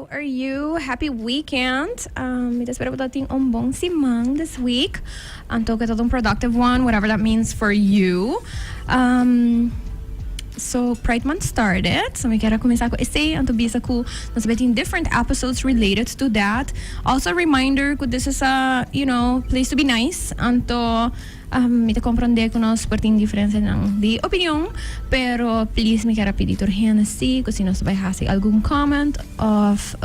How are you? Happy weekend. Mi ta spera bo ta tin un bon siman this week. Anto cu ta un productive one, whatever that means for you. So Pride Month started. So mi kier a cuminsa cu esey. Anto bisa cu nos a tin different episodes related to that. Also a reminder cu this is a place to be nice. Anto mi ta comprende cu nos por tin diferencianan di opinion, pero please mi kier a pidi tur hende si cu si nos ta bay haci algun comment of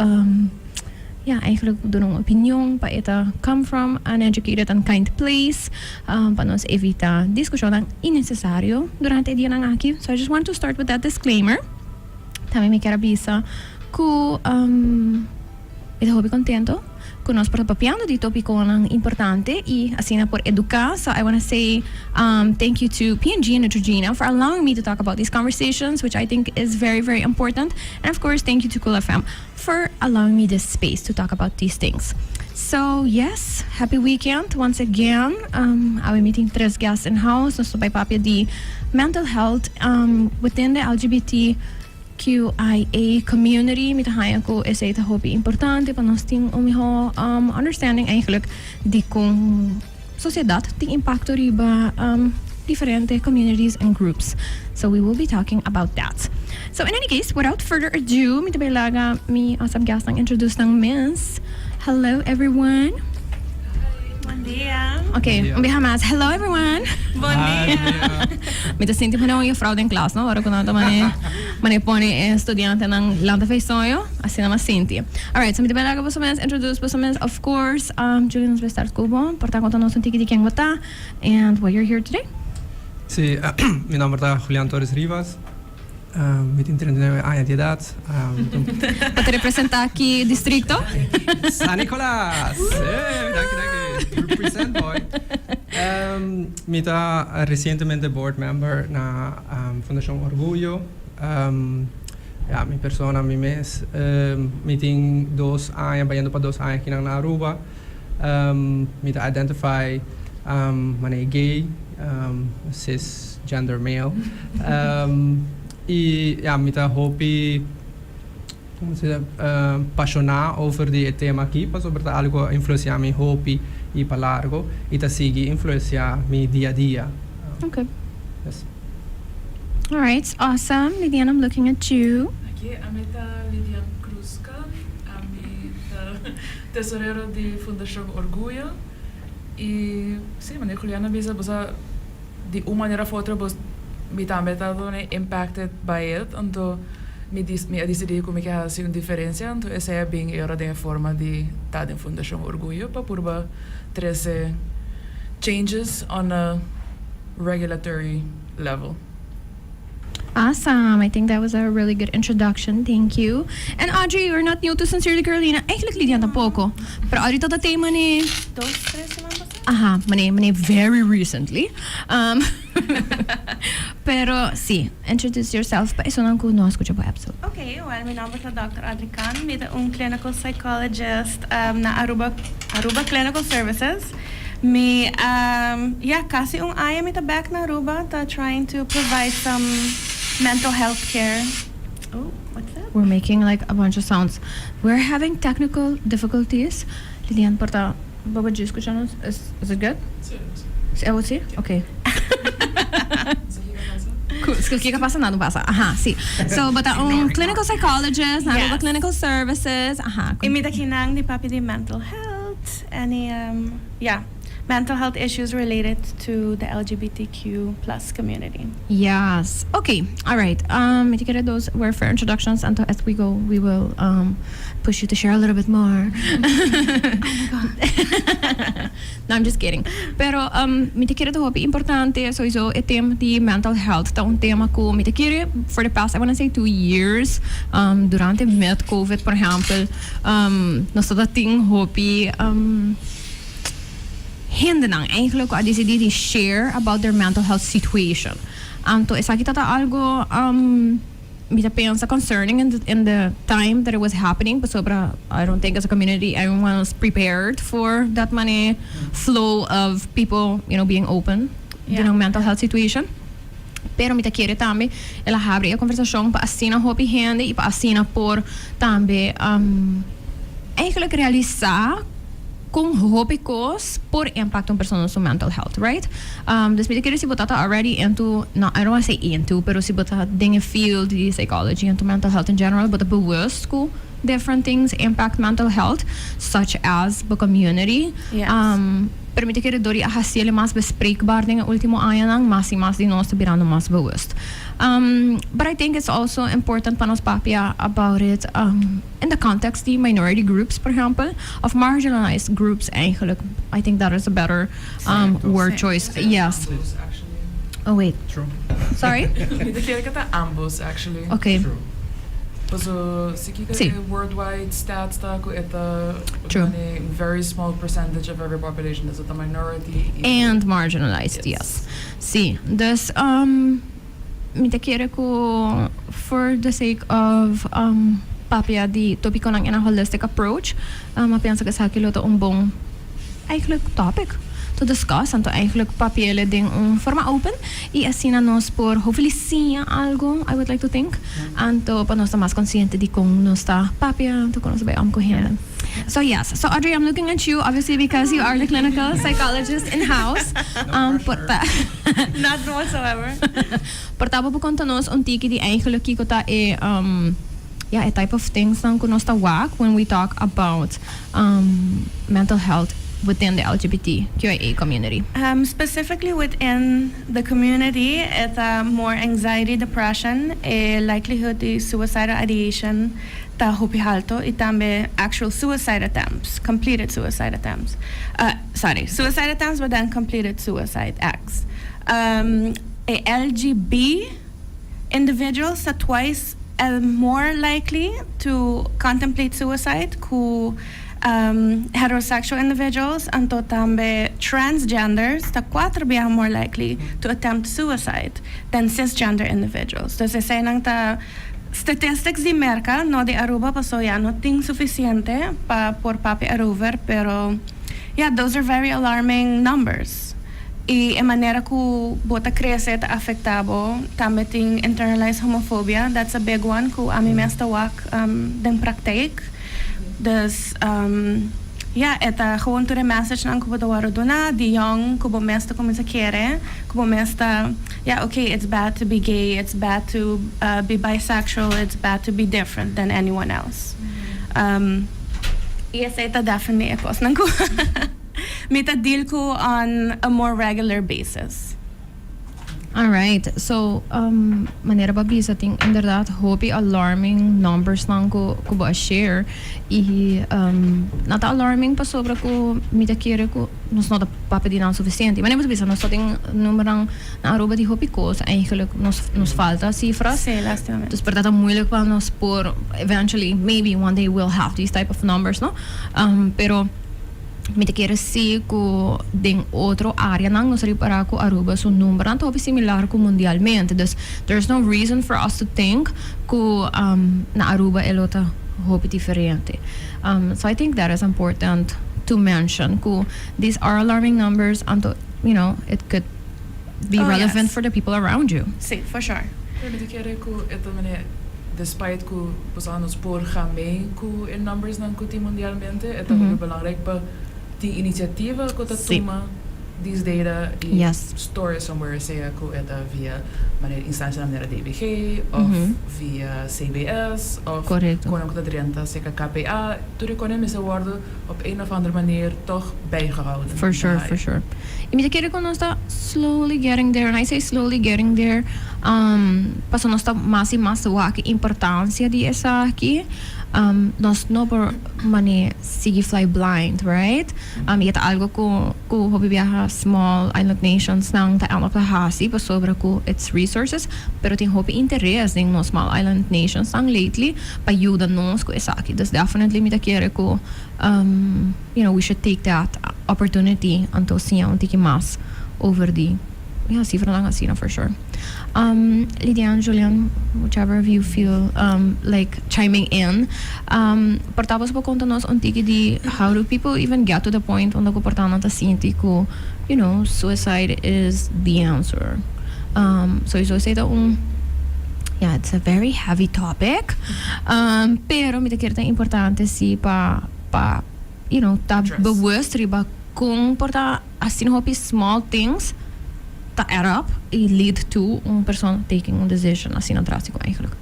ja, eigenlijk duna un opinion pa e ta come from an educated and kind place pa nos evita discusionnan innecesario durante e dianan aki. So I just want to start with that disclaimer. Tambe mi kier a bisa cu mi ta hopi contento cu nos por ta papiando di topiconan importante y asina por educa. So I wanna say thank you to P&G and Neutrogena for allowing me to talk about these conversations, which I think is very, very important. And of course, thank you to Cool FM for allowing me this space to talk about these things. So yes, happy weekend once again. Awe mi tin tres guests in house. Nos ta bay papia di mental health within the LGBTQIA community. Mi ta haya cu esey ta hopi importante pa nos tin un miho understanding eigenlijk di con sociedad tin impacto riba diferente communities and groups. So we will be talking about that. So in any case, without further ado, mi ta bay laga mi awesome guests nan introduce nan mes. Hello, everyone. Bon dia. Okay, un biaha mas. Hello, everyone. Bon dia. Mi ta sinti manera un juffrouw den klas, no? Ora cu nan ta mane pone e studiantenan lanta fei soño, asina mi a sinti. Alright, so mi ta bay laga boso mes introduce boso mes. Of course, Julie, nos bay start cu bo. Por ta conta nos un tiki di ken bo ta and why you're here today. Si, mi nomber ta Julian Torres Rivas. Mi tin 39 aña di edad. Bo ta representa ki distrito? San Nicolas! Hey, danki, danki. Represent, boy. Mi ta recientemente board member na Fundacion Orguyo. Ja, mi persona, mi mes. Mi tin 2 aña, bayendo pa 2 aña aki na Aruba. Mi ta identify manera gay, cisgender male. Y ja, mi ta hopi, con ta bisa, pasiona over di e tema aki, pasobra ta algo a influencia mi hopi y pa largo y ta sigui influencia mi dia a dia. Yes. All right, awesome. Lidiana, I'm looking at you. Aki, ami ta Lidian Cruzcan, ami ta tesorero di Fundacion Orguyo. Y si, manera Juliana a bisa, bosa di un manera of otro bos mi tambe ta impacted by it, anto mi a decidi cu mi kier haci un diferencia, anto esey a bin era den forma di ta den Fundacion Orguyo pa purba trece changes on a regulatory level. Awesome. I think that was a really good introduction. Thank you. And Audrey, you're not new to Sincerely Carolina. Eigenlijk Lidian tampoco. Pero Audrey tabata tin mane. 2, 3 siman pasa. Aha, mane very recently. Pero si, introduce yourself pa esunnan cu no a scucha bo episode. Okay, well, mi nomber ta Dr. Audrey Khan. Mi ta un clinical psychologist na Aruba Clinical Services. Mi, yeah, casi un aña mi ta back na Aruba, ta trying to provide some mental health care. Oh, what's that? We're making like a bunch of sounds. We're having technical difficulties. Lilian, por ta, bo por scucha nos? Is it good? Si. Si, oh, si? Okay. Cool. Kico a pasa? Nada no pasa. Aha, si. So, bo ta un clinical psychologist na Aruba Clinical Services. Aha. Y mi ta akinan di papia di mental health, any, yeah, mental health issues related to the LGBTQ+ community. Yes. Okay. All right. Mi ta kere those were fair introductions. And as we go, we will push you to share a little bit more. Oh my God. No, I'm just kidding. Pero mi ta kere ta hopi importante, sowieso e tema di mental health ta un tema cu mi ta kere for the past, I wanna say, 2 years, durante met COVID, por ehempel, nos tabata tin hopi hendenan eigenlijk a decidi di share about their mental health situation. Anto esaki tabata algo mi ta pensa concerning in the time that it was happening, pasobra I don't think as a community everyone was prepared for that many flow of people being open mental health situation. Pero mi ta kere tambe el a habri e conversacion pa asina hopi hende y pa asina por tambe eigenlijk realisa con hopi cos por impact un persona su mental health, right? Dus mi ta kere si bo ta already into, no, I don't want to say into, pero si bo ta den e field di psychology into mental health in general, bo ta bewust cu different things impact mental health, such as bo community. Pero mi ta kere dor di a haciele mas bespreekbaar den e ultimo añanan, mas y mas di nos ta birando mas bewust. But I think it's also important pa nos papia about it in the context di minority groups, por ehempel, of marginalized groups eigenlijk. I think that is a better word choice. Yes. Ambos, actually. Oh, wait. True. Sorry? Mi ta kere cu ta ambos, actually. Okay. True. So, si kiko worldwide stats ta cu e ta a very small percentage of every population is a minority. And marginalized, yes. Si, dus mi ta kere cu for the sake of papia di topiconan in a holistic approach, mi a pensa cu esaki lo ta un bon eigenlijk topic to discuss, anto eigenlijk papi'ele den un forma open y asina nos por hopefully siña algo, I would like to think, anto pa nos ta mas consciente di con nos ta papia, anto con nos ta bay om cu hende. So yes, so Audrey, I'm looking at you obviously because you are the clinical psychologist in house. No pressure. Not whatsoever. Por ta bo por conta nos un tiki di eigenlijk kiko ta e yeah, e type of things nan cu nos ta wak when we talk about mental health within the LGBTQIA community. Specifically within the community, it's more anxiety, depression, e likelihood di suicidal ideation ta hopi halto y tambe actual suicide attempts, completed suicide attempts. Sorry, suicide attempts but then completed suicide acts. E LGB individuals are twice more likely to contemplate suicide cu heterosexual individuals, anto tambe transgenders ta cuater biaha more likely to attempt suicide than cisgender individuals. Dus esey ta statistics di Merca, no di Aruba, paso ya no tin suficiente pa por papia erover, pero yeah, those are very alarming numbers. Y e manera cu bo ta crece ta afecta bo, tambe tin internalized homophobia, that's a big one, cu ami mes ta wak den praktijk. Dus ja, e ta gewoon tur e message nan cu bo ta wordo duna, di young, cu bo mes ta cuminsa kere, cu bo mes ta, yeah, okay, it's bad to be gay, it's bad to be bisexual, it's bad to be different than anyone else. Y esey ta definitely e cos nan cu mi ta deal cu on a more regular basis. All right. So, manera bo a bisa tin inderdaad hopi alarming numbers nan cu bo a share y no ta alarming pasobra cu mi ta kere cu nos no ta papia di nan suficiente. Manera bo bisa nos ta tin numbernan na Aruba di hopi cos eigenlijk nos falta cifras. Si, lastimamente. Dus por ta moeilijk pa nos por eventually maybe one day we'll have these type of numbers, no? Pero mi ta kere si cu den otro areanan nos ripara cu Aruba su numbernan ta hopi similar cu mundialmente. Dus there's no reason for us to think cu na Aruba e lo ta hopi diferente. So I think that is important to mention cu these are alarming numbers anto it could be relevant for the people around you. Si, for sure. Pero mi ta kere cu e tambe, despite cu nos por gaan mee cu e numbers nan cu tin mundialmente, e ta belangrijk pa tin iniciativa cu ta tuma these data y store somewhere, sea cu e ta via manera instancia manera DBG of via CBS of con cu ta drenta serca KPA, tur e cosnan mester worden op een of andere manier toch bijgehouden. For sure, for sure. Y mi ta kere cu nos ta slowly getting there, and I say slowly getting there, paso nos ta mas y mas wak importancia di esaki. Nos no por mane sigui fly blind, right? Y ta algo cu hopi biaha small island nations nan ta end up ta hasi pasobra cu its resources, pero tin hopi interes den nos small island nations nan lately pa yuda nos cu esaki. Dus definitely mi ta kere cu we should take that opportunity anto siña un tiki mas over di, yeah, cifranan asina for sure. Lydia and Julian, whichever of you feel like chiming in, por ta boso por conta nos un tiki di how do people even get to the point unda cu por ta nan ta sinti cu suicide is the answer? Sowieso esey ta un, yeah, it's a very heavy topic. Pero mi ta kere ta importante si pa ta Address. Bewust riba con por ta asina hopi small things ta add up y lead to un persona taking un decision asina drástico eigenlijk.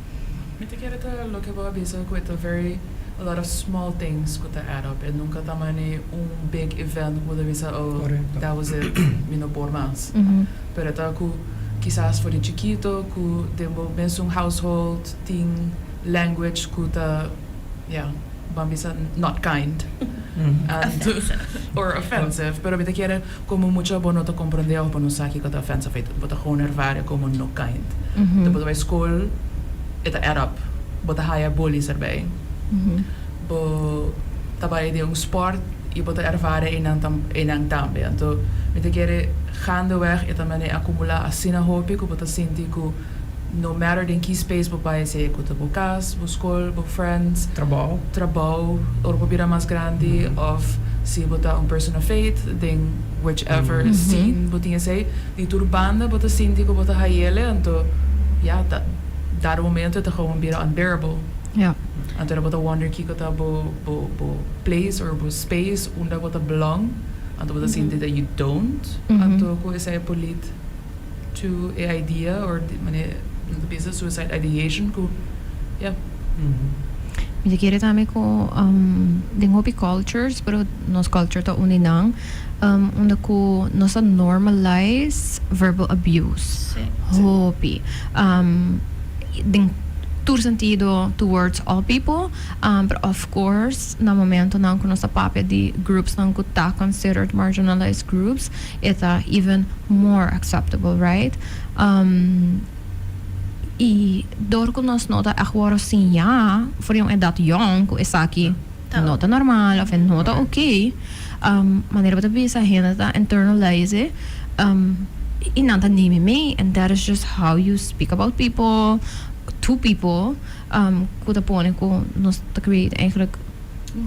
Mi ta kere ta loke bo a bisa cu e ta very a lot of small things cu ta add up. E nunca ta mane un big event cu bo ta bisa, "Oh, that was it, mi no por mas." Pero ta cu kisas for di chikito cu den bo mesun household tin language cu ta, yeah, ban bisa not kind and or offensive, pero mi ta kere como mucha bo no ta comprende of bo no sa kico ta offensive, bo ta gewoon ervare como no kind. Anto bo ta bay school, e ta add up, bo ta haya bullies erbij, bo ta bay den un sport y bo ta ervare einan tambe. Anto mi ta kere gaandeweg e ta mane acumula asina hopi cu bo ta sinti cu no matter den ki space bo bay, sea cu ta bo cas, bo school, bo friends, Trabou. Trabou, ora bo bira mas grandi of si bo ta un person of faith, den whichever scene bo tin esey, di tur banda bo ta sinti cu bo ta hayele. Anto ya, ta dado momento e ta gewoon bira unbearable. Anto bo ta wonder kico ta bo place or bo space unda bo ta belong. Anto bo ta sinti that you don't. Anto cu esey por lead to e idea or di manera nan ta bisa suicide ideation cu, yeah. Mi ta kere tambe cu den hopi cultures, pero nos culture ta un di nan, unda cu nos ta normalize verbal abuse. Hopi. Den tur sentido towards all people, pero of course na momentonan cu nos ta papia di groupsnan cu ta considered marginalized groups, e ta even more acceptable, right? Y door cu nos no ta echt worde siña for di un edad jong cu esaki no ta normal of e no ta ok, manera bo ta bisa hende ta internalize y nan ta nimi mee, and that is just how you speak about people to people, cu ta pone cu nos ta create eigenlijk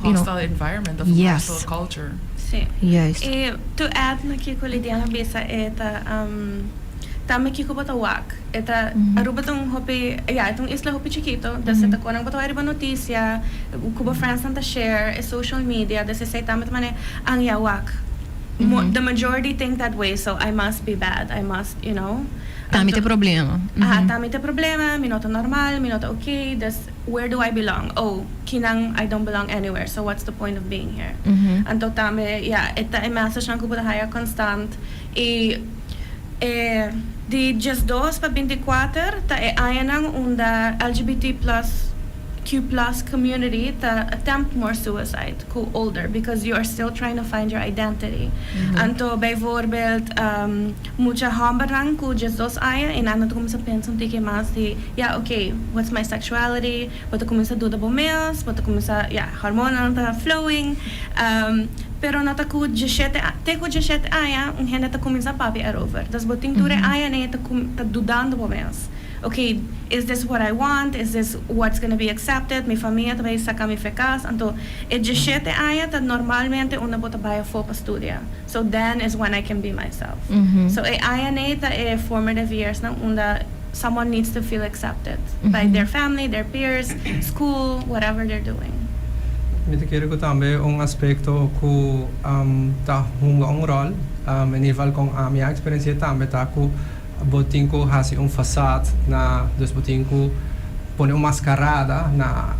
un hostile environment of un hostile culture. Si. Juist. Y to add na kico Lidiana bisa, e ta tambe kico bo ta wak. E ta Aruba ta un hopi, ya, e ta un isla hopi chikito, dus e ta con bo ta wak riba noticia, cu bo friends nan ta share, e social media, dus esey tambe ta mane an ya wak. The majority think that way, so I must be bad, I must. Tambe ta problema. Aha, tambe ta problema, mi no ta normal, mi no ta okay, dus where do I belong? Oh, kinan I don't belong anywhere, so what's the point of being here? Anto tambe, ja, e ta e message nan cu bo ta haya constant y e di 12 pa 24 ta e añanan unda LGBT+Q+ community ta attempt more suicide cu older because you are still trying to find your identity. Anto bijvoorbeeld mucha hombernan cu 12 aña y nan ta cuminsa pensa un tiki mas di, ja, okay, what's my sexuality? Bo ta cuminsa duda bo mes, bo ta cuminsa, ja, hormonan ta flowing. Pero no ta cu 17, te cu 17 aña un hende ta cuminsa papia erover. Dus bo tin tur e aña ta dudando bo mes. Okay, is this what I want? Is this what's going to be accepted? Mi famia ta bay saca mi for cas. Anto, e 17 aña ta normalmente unda bo ta bay afo pa studia. So then is when I can be myself. So e aña ta e formative years nan unda someone needs to feel accepted by their family, their peers, school, whatever they're doing. Mi ta kere cu tambe un aspecto cu ta hunga un rol, in ieder geval cu ami a experiencia tambe, ta cu bo tin cu haci un facade na, dus bo tin cu pone un mascarada na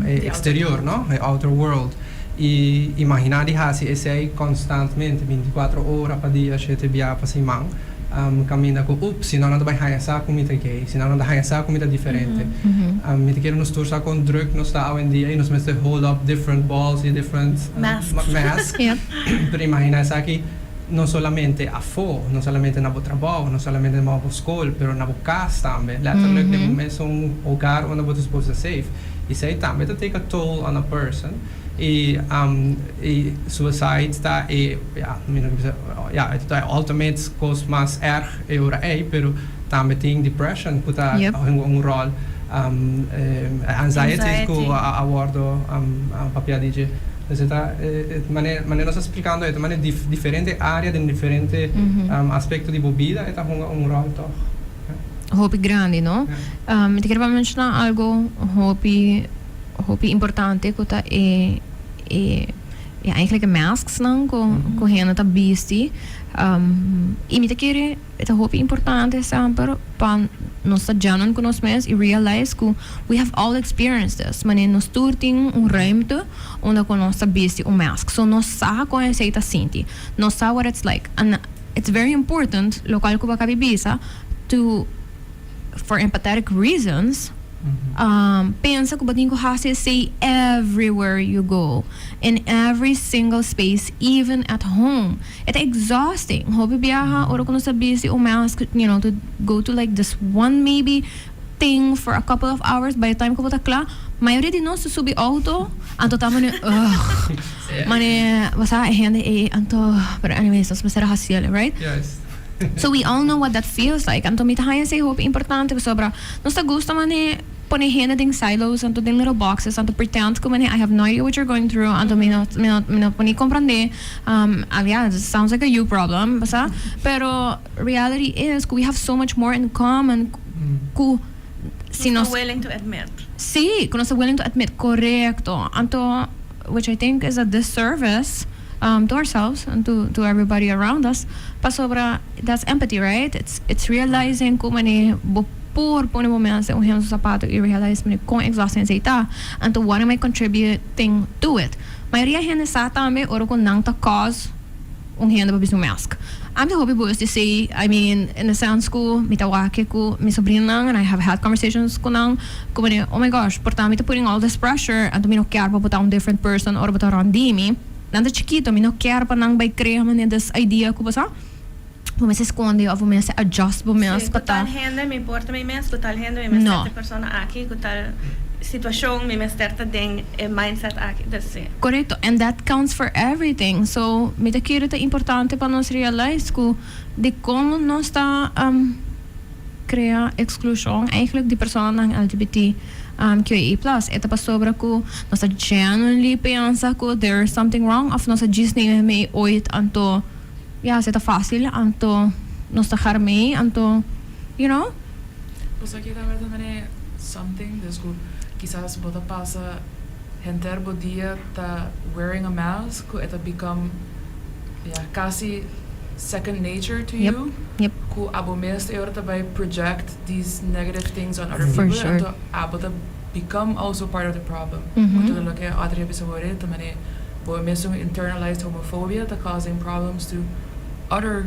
e exterior, no? E outer world. Y imagina di haci esey constantemente, 24 ora pa dia, 7 dia pa siman. Caminda cu, ups, si no nan ta bay haya sa cu mi ta gay, si no nan ta haya sa cu mi ta diferente. Mi ta kere nos tur sa con druk nos ta awendia y nos mester hold up different balls y different masks. Masks. Pero imagina esaki no solamente afo, no solamente na bo trabou, no solamente na bo school, pero na bo cas tambe. Letterlijk, den mesun hogar unda bo ta supposed to safe. Y esey tambe ta take a toll on a person. Y suicide ta e, ja, mi no bisa, ja, e ta ultimate cos mas erg e ora ey, pero tambe tin depression cu ta un rol, anxiety cu a wordo papia di dje. Dus e ta manera manera nos ta splikando e ta manera diferente area den diferente aspecto di bo bida e ta hunga un rol toch. Hopi grandi no. Mi ta kere pa menshona algo hopi hopi importante ku ta e e ya eigenlijk e masks nan ku ku hende ta bisti i mi ta kere e ta hopi importante semper pa nos ta genuine ku nos mes i realize ku we have all experienced this manera nos tur tin un ruimte unda ku nos ta bisti un mask so nos sa kon esei ta sinti nos sa what it's like and it's very important lokual ku bo a kabi bisa to for empathetic reasons pensa ku bo tin ku hasi esei everywhere you go in every single space even at home e ta exhausting hopi biaha ora ku nos ta bisti un mask to go to like this one maybe thing for a couple of hours by the time ku bo ta kla mayoria di nos ta subi auto anto ta mane ugh mane bo sa e hende ei anto pero anyways nos mester a hasi el right. So we all know what that feels like. Anto mi ta haña esei hopi importante pasobra nos ta gusta mane pone hende den silos anto den little boxes anto pretend ku mane I have no idea what you're going through anto mi no mi no mi no por ni comprende yeah it sounds like a you problem basa pero reality is ku we have so much more in common ku si nos ta willing to admit. Si ku nos ta willing to admit korekto anto which I think is a disservice to ourselves and to to everybody around us pasobra that's empathy right it's it's realizing ku mane bo por pone bo mes den un hende su zapato y realize mane kon exhausting esei ta anto what am I contributing to it mayoria hende sa tambe ora ku nan ta cause un hende pa bisti un mask ami ta hopi bewust di esei I mean in the sense ku mi ta wak ku mi sobrinonan and I have had conversations ku nan ku mane oh my gosh por ta mi ta putting all this pressure anto mi no kier pa bo ta un different person ora bo ta rond di mi. Nan ta chikito, mi no kier pa nan bai krea manera des idea ku bo sa bo mester skonde of bo mester adjust bo mes Sí, pa ku tal ta. hende mi por ta mi mes, ku tal hende mi mester ta e persona aki, ku tal situashon mi mester ta den e mindset aki, dus sí. Korekto, and that counts for everything. So mi ta kere ta importante pa nos realize ku dikon nos ta krea eksklushon eigenlijk di personanan LGBT. QAA plus. E ta pasobra ku nos ta genuinely pensa ku there is something wrong of nos a djis neem mee ooit anto ya si ta facil anto nos ta gar mee anto you know. Bo sa ki ta wèrda manera something des ku kisas bo ta pasa henter bo dia ta wearing a mask ku e ta become ya kasi second nature to you ku abo mes e ora ta bai project these negative things on other For people sure. anto abo ta become also part of the problem. Ku tur loke Audrey a bisa awor ta manera bo mesun internalized homophobia ta causing problems to other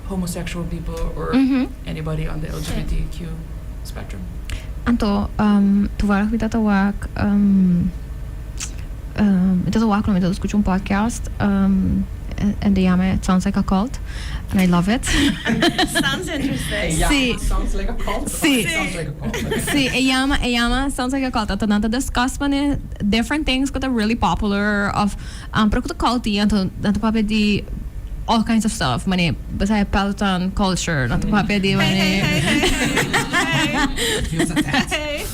homosexual people or anybody on the LGBTQ spectrum. Anto toevallig mi tata wak mi tata wak no mi tata skucha un podcast en de yama It Sounds Like a Cult and I love it. Sounds interesting. E yama Sí. Sounds Like a Cult? Sí. It Sounds Like a Cult. Okay. Sí, e yama e yama Sounds Like a Cult. Anto nan ta discuss mane different things ku ta really popular of pero ku ta culty anto nan ta papia di all kinds of stuff mane b'sai Peloton culture nan ta papia di Hey, mane hey, hey, hey, hey. Feels attacked. Hey.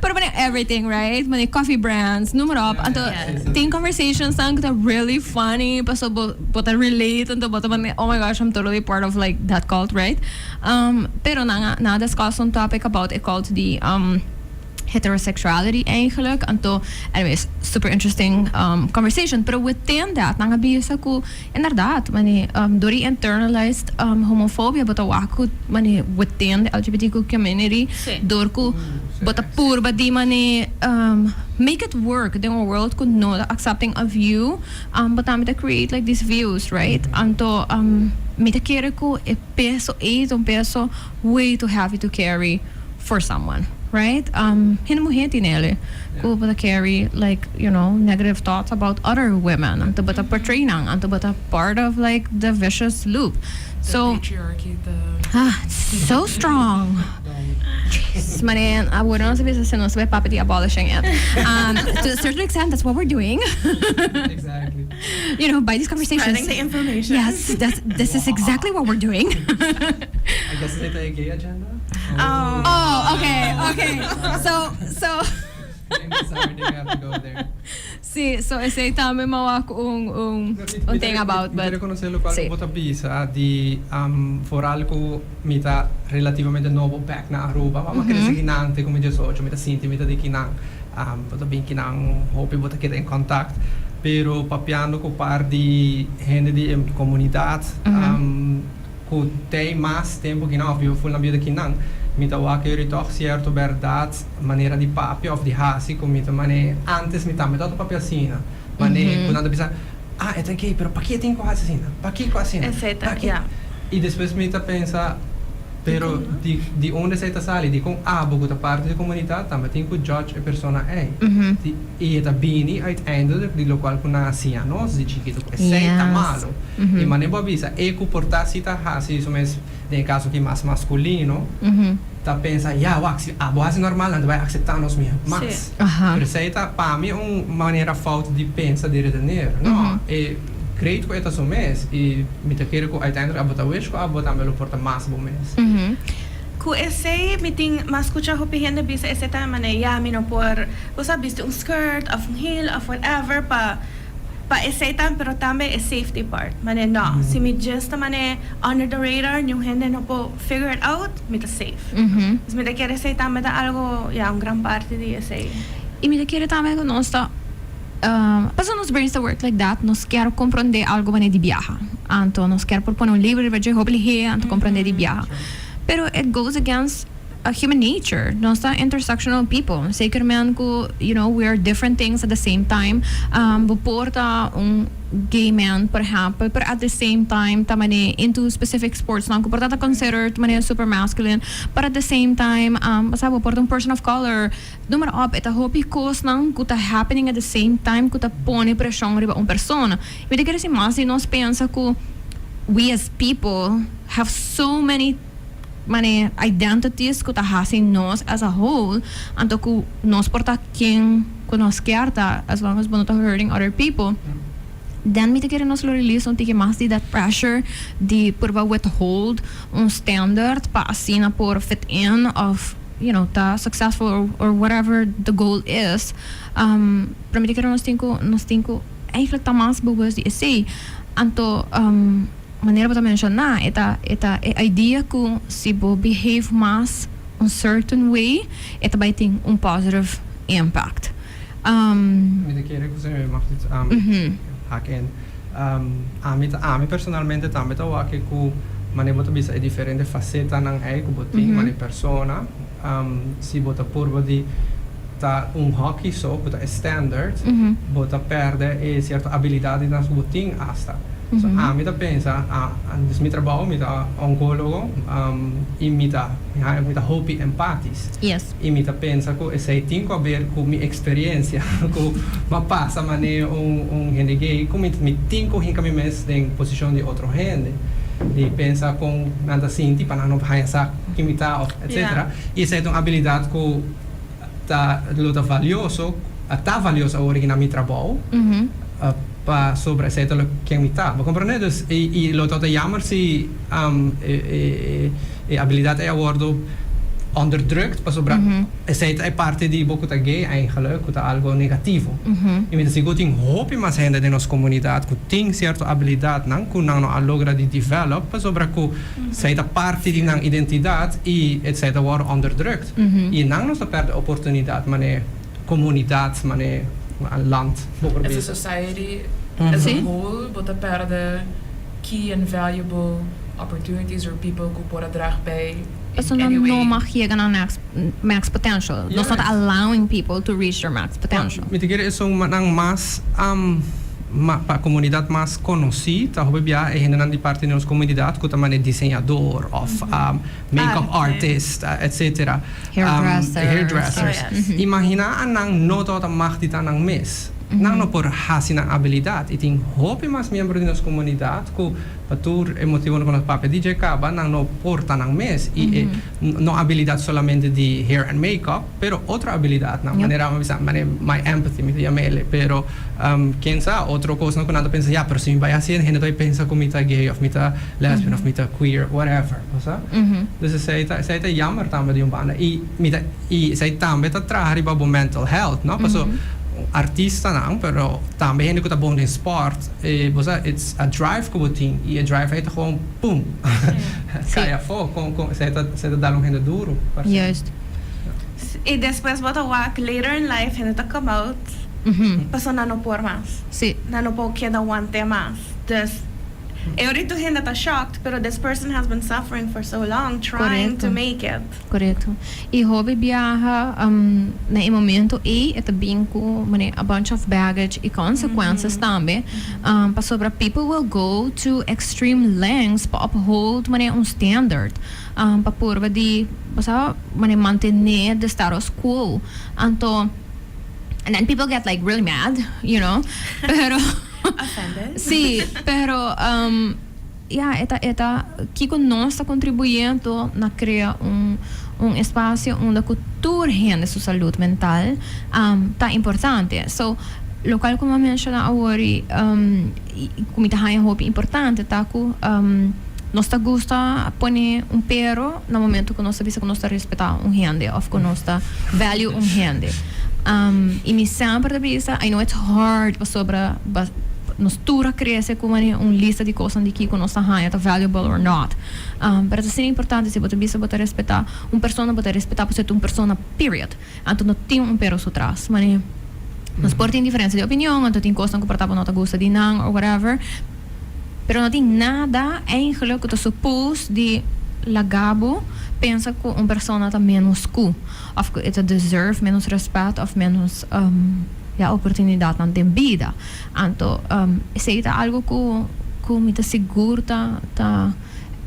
Pero mane everything, right? Mane coffee brands, noem maar op. Anto tin conversations nan ku ta really funny paso bo bo ta relate anto bo ta mane oh my gosh I'm totally part of like that cult, right? Pero nan a nan a discuss un topic about e cult di heterosexuality eigenlijk. Anto anyways super interesting conversation. Pero within that nan a bisa ku inderdaad mane door di internalized homofobia bo ta wak ku mane within the LGBTQ community door ku bo ta purba di mane make it work den un world ku no ta accepting of you bo tambe ta create like these views right. Anto mi ta kere ku e peso ei ta un peso way too heavy to carry for someone right hende muher tin ele ku bo ta carry like you know negative thoughts about other women anto bo ta portray nan anto bo ta part of like the vicious loop so The patriarchy the ah it's so strong jeez mane awor nos a bisa si nos ta bai papia di abolishing it to a certain extent that's what we're doing Exactly. you know by these conversations Spreading the information. yes that's this is exactly what we're doing I guess is it a gay agenda? Oh. Oh, okay, okay. So, so, I'm sorry, they have to go there. Si, so esey tambe m'a wak un thing about, Mi but ta reconoce locual si. Bo ta bisa di vooral cu mi ta relativamente nobo back na Aruba. Ma mi a crece kinan te cu mi 18, mi ta sinti mi ta di kinan. Bo ta bin kinan hopi, bo ta keda in contact. Pero papiando cu par di hende di e comunidad cu tey mas tempo kinan of biba full nan bida kinan, mi ta wak yori toch cierto berdad, manera di papia of di haci cu mi ta mane antes mi tambe tabata papia asina. Mane cu nan ta bisa, "Ah, e ta gay, pero paki e tin cu haci asina? Pakico asina?" Esey ta, Paki? Ja. Y despues mi ta pensa, pero di di unda esey ta sali? Dicon abo cu ta parti di comunidad tambe tin cu judge e persona ey? Di y e ta bini uiteindelijk di locual cu nan a siña nos di chikito cu esey ta malo. Y mane bo a bisa, e cu por ta si ta haci su mes, den e caso aki mas masculino, ta pensa, ya wak, si abo haci normal nan ta bay acepta nos miho mas. Pero esey ta pa mi un manera fout di pensa, di redeneer. No, e great cu e ta su mes y mi ta kere cu uiteindelijk abo ta wish cu abo tambe lo por ta mas bo mes. Cu esey mi tin mas scucha hopi hende bisa esey tambe manera, ya mi no por, bo sa, bisti un skirt of un heel of whatever pa esey tambe, pero tambe e safety part. Manera, no, si mi just ta manera under the radar, niun hende no por figure it out, mi ta safe. Dus mi ta kere esey tambe ta algo, ya, un gran parti di esey. Y mi ta kere tambe cu nos ta, pasobra nos brains ta work like that, nos kier comprende algo manera di biaha. Anto nos kier por pone un label riba dje hopi lihe anto comprende di biaha. Pero it goes against human nature. Nos ta intersectional people. Zeker men cu, we are different things at the same time. Bo por ta un gay man, por ehempel, pero at the same time ta mane into specific sports nan cu por ta ta considered mane super masculine, but at the same time, bo sa, bo por ta un person of color. Noem maar op, e ta hopi cosnan cu ta happening at the same time cu ta pone presion riba un persona. Mi ta kere si mas di nos pensa cu we as people have so many mane identities cu ta haci nos as a whole, anto cu nos por ta ken cu nos kier ta as long as bo no ta hurting other people, then mi ta kere nos lo release un tiki mas di that pressure di purba withhold un standard pa asina por fit in of ta successful or whatever the goal is. Pero mi ta kere nos tin cu eigenlijk ta mas bewust di esey. Anto manera bo ta menciona, e ta e idea cu si bo behave mas un certain way, e ta bay tin un positive impact. Mi ta kere cu mi mag dit haak in. Ami personalmente tambe ta wak cu mane bo ta bisa e diferente facetanan ey cu bo tin mane persona, si bo ta purba di ta un hockey so cu ta e standard, bo ta perde e cierto habilidadnan cu bo tin hasta. So ami ta pensa, dus mi trabou, mi ta oncologo, y mi ta hopi empathisch. Y mi ta pensa cu esey tin cu haber cu mi experiencia cu m'a pasa mane un hende gay, cu mi tin cu hinca mi mes den posicion di otro hende. Di pensa con nan ta sinti pa nan no haya sa ken mi ta of etc. Y esey ta un habilidad cu ta lo ta valioso, ta valioso awor na mi trabou. Pa sobre esey ta lo ken mi ta. Bo comprende? Dus y lo ta jammer si e habilidad ey a wordo onderdrukt pasobra esey ta e parti di bo cu ta gay eigenlijk, cu ta algo negativo. Y mi ta sigur tin hopi mas hende den nos comunidad cu tin cierto habilidadnan cu nan no a logra di develop pasobra cu esey ta parti di nan identidad y esey ta wordo onderdrukt. Y nan nos ta perde oportunidad mane comunidad, mane land. As a society as a whole, bo ta perde key and valuable opportunities or people cu por draag bij in So any way. No mag yega na max potential. Nos not allowing people to reach their max potential. Mi ta kere esun nan mas pa comunidad mas conoci, ta hopi bia e hendenan di parti di nos comunidad cu ta mane diseñador of makeup artist, etc. Hairdressers. Hairdressers. Oh, yes. Imagina nan no ta mag di ta nan mes. Nan no por hasi nan habilidad. Y tin hopi mas miembro di nos comunidad cu pa tur e motivo cu nos papia di caba, nan no por ta nan mes. Y no habilidad solamente di hair and makeup, pero otro habilidad nan. Manera mi bisa, mane my empathy, mi ta yam'e, pero ken sa, otro cos nan cu nan ta pensa, ja, pero si mi bay haci, hende ta pensa cu mi ta gay of mi ta lesbian of mi ta queer, whatever, sa? Dus esey ta jammer tambe di un banda. Y mi ta, y esey tambe ta traha riba bo mental health, no? Paso, Artistanan, pero tambe hende ku ta bon den sport, e bo sa it's a drive ku bo tin i e drive ei ta gewoon pum kai afó kon kon esei ta esei ta dal un hende duru parse. Juist. I despues bo ta wak later in life hende ta come out pasobra nan no por mas. Nan no por keda want'é mas. Dus e ora tur hende ta shocked pero this person has been suffering for so long trying to make it. Korekto. I hopi biaha na e momento ei e ta bin ku manera a bunch of baggage i consequences tambe pasobra people will go to extreme lengths pa uphold manera un standard pa purba di bo sa manera mantene the status quo anto and then people get like really mad you know pero Offended. Si pero Ya, e ta e ta kiko nos ta kontribuyendo na krea un un espasio unda ku tur hende su salud mental ta importante. So, lokual ku mi a menshoná awor i ku mi ta haña hopi importante ta ku nos ta gusta pone un pero na momento ku nos ta bisa ku nos ta respetá un hende òf ku nos ta value un hende. I mi semper ta bisa, I know it's hard pasobra Nos tur a crece cu manera un lista di cosnan di kico nos ta haña ta valuable or not. Pero ta asina importante si bo ta bisa bo ta respeta un persona, bo ta respeta pasobra ta un persona period. Anto no tin un pero su tras. Manera nos por tin diferencia di opinion, anto tin cosnan cu por ta bo no ta gusta di nan or whatever, pero no tin nada eigenlijk cu ta suppose di laga bo pensa cu un persona ta menos cu of cu e ta deserve menos respet of menos ya oportunidadnan den bida. Anto esei ta algo ku ku mi ta sigur ta ta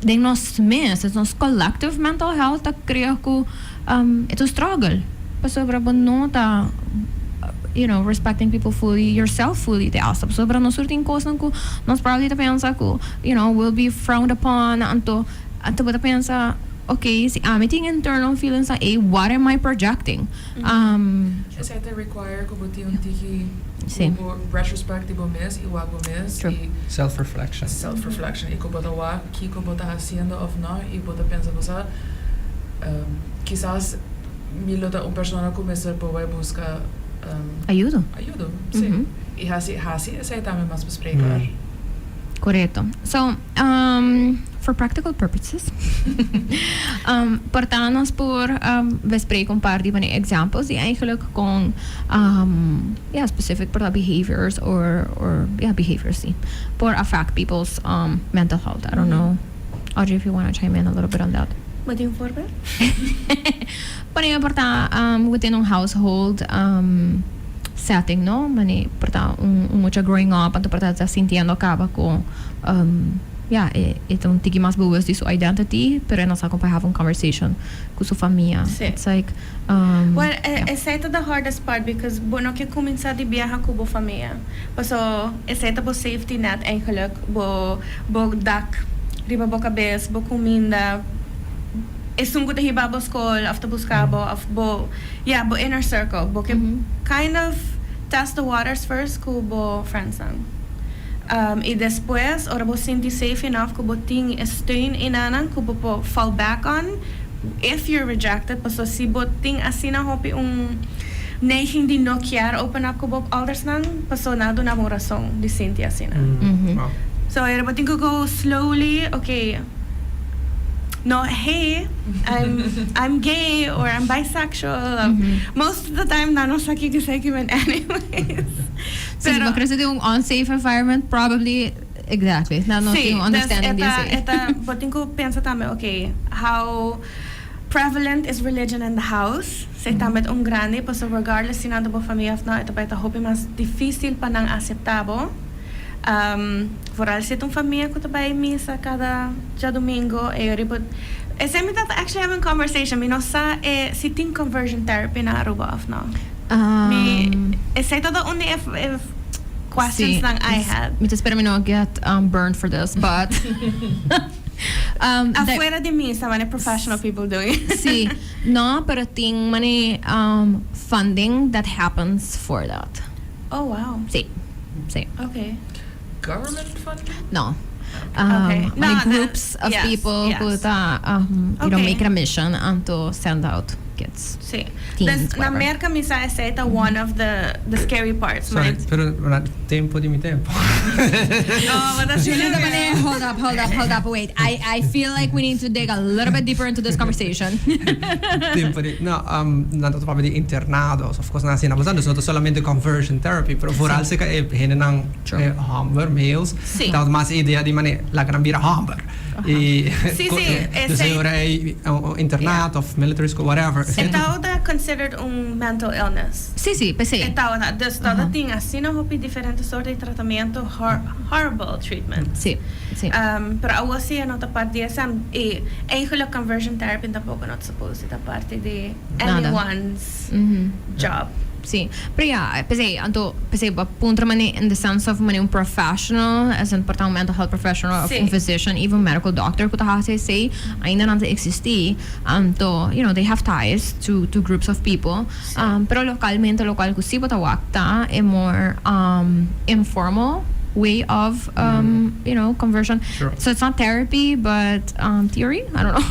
den nos mes, nos collective mental health ta krea ku e ta un struggle pasobra bo no ta you know respecting people fully, yourself fully te asta pasobra nos tur tin kosnan ku nos probably ta pensa ku you know will be frowned upon anto anto bo ta pensa ok si ami tin internal feelings nan ei what am I projecting? Esei ta require ku bo tin un tiki ku bo retrospect di bo mes i wak bo mes i Self reflection. Self reflection i ku bo ta wak kiko bo ta hasiendo of no i bo ta pensa bo sa kisas mi lo ta un persona ku mester por bai buska Ayudo. Ayudo si i hasi hasi esei tambe mas bespreekbaar. Korekto. So For practical purposes, por ta nos por bespreken un par di van e examples di eigenlijk con ja specific por ta behaviors or or ja behaviors si por affect people's mental health. I don't know Audrey if you wanna chime in a little bit on that. Bo tin un voorbeeld? Por ehempel por ta within un household setting no, mane por ta un mucha growing up anto por ta ta sintiendo caba cu ya e e ta un tiki mas bewust di su identity pero e no sa con pa have un conversation cu su famia. Sí. It's like Well, ya. Esey ta the hardest part because bo no ke cuminsa di biaha cu bo famia. Paso esey ta bo safety net eigenlijk, bo bo dak riba bo cabes, bo cuminda, esun cu ta hiba bo scol of ta busca bo of bo ya bo inner circle. Bo ke kind of test the waters first cu bo friendsnan. I despues ora bo sinti safe enough ku bo tin e steun enanan ku bo por fall back on if you're rejected pasobra si bo tin asina hopi un neiging di no kier open up ku bo oldersnan pasobra nan a duna bo un rason di sinti asina. So ora bo tin ku go slowly okay no hey I'm I'm gay or I'm bisexual most of the time nan no sa kiko esei ki men anyways. Si bo crece den un unsafe environment, probably, exactly, nan no tin un understanding di esei. Si, dus e ta, bo tin cu pensa tambe, ok, how prevalent is religion in the house? Si tambe ta un grandi, pasobra regardless si nan ta bo famia of no, e ta bay ta hopi mas dificil pa nan acepta bo. Vooral si ta un famia cu ta bay misa cada djadomingo, e riba, esei mi ta actually have un conversation, mi no sa e si tin conversion therapy na Aruba of no. Mi, esei ta un di e questions nan I had. Mi ta spera mi no get burned for this, but Afuera di misa, mane professional people doing it. Si, no, pero tin mane funding that happens for that. Oh wow. Si, si. Okay. Government funding? No. Okay. Mane No, groups of yes, people yes. ku ta, you know, Okay. make it a mission anto send out. kids. Teens, Dus na whatever. Merca mi sa esey ta one of the scary parts. Sorry, pero na tempo di mi tempo. No, but that's Julian really Tabane, hold up, hold up, hold up, wait. I feel like we need to dig a little bit deeper into this conversation. Tempo di, no, nan ta papia di internado, of course asina, dus no solamente conversion therapy, pero vooral zeker hendenan homber, males, dat mas idea di mane laga nan bira homber. E, dus ora e internaat of military school, whatever. E ta considered un mental illness. Si, p'esey. E ta, dus dat tin asina hopi diferente sorto di tratamento, horrible treatment. Si, si. Pero awor si no ta parti di DSM y eigenlijk conversion therapy tampoco not supposed to ta parti di Nada. Anyone's job. Si. Pero ja, p'esey, anto, p'esey, punto mane in the sense of mane un professional, as in por ta un mental health professional of un physician, even medical doctor ku ta hasi esey, ainda nan ta existi, anto, they have ties to groups of people. Pero localmente, locual ku si bo ta wak ta e more informal way of conversion. So it's not therapy, but theory, I don't know.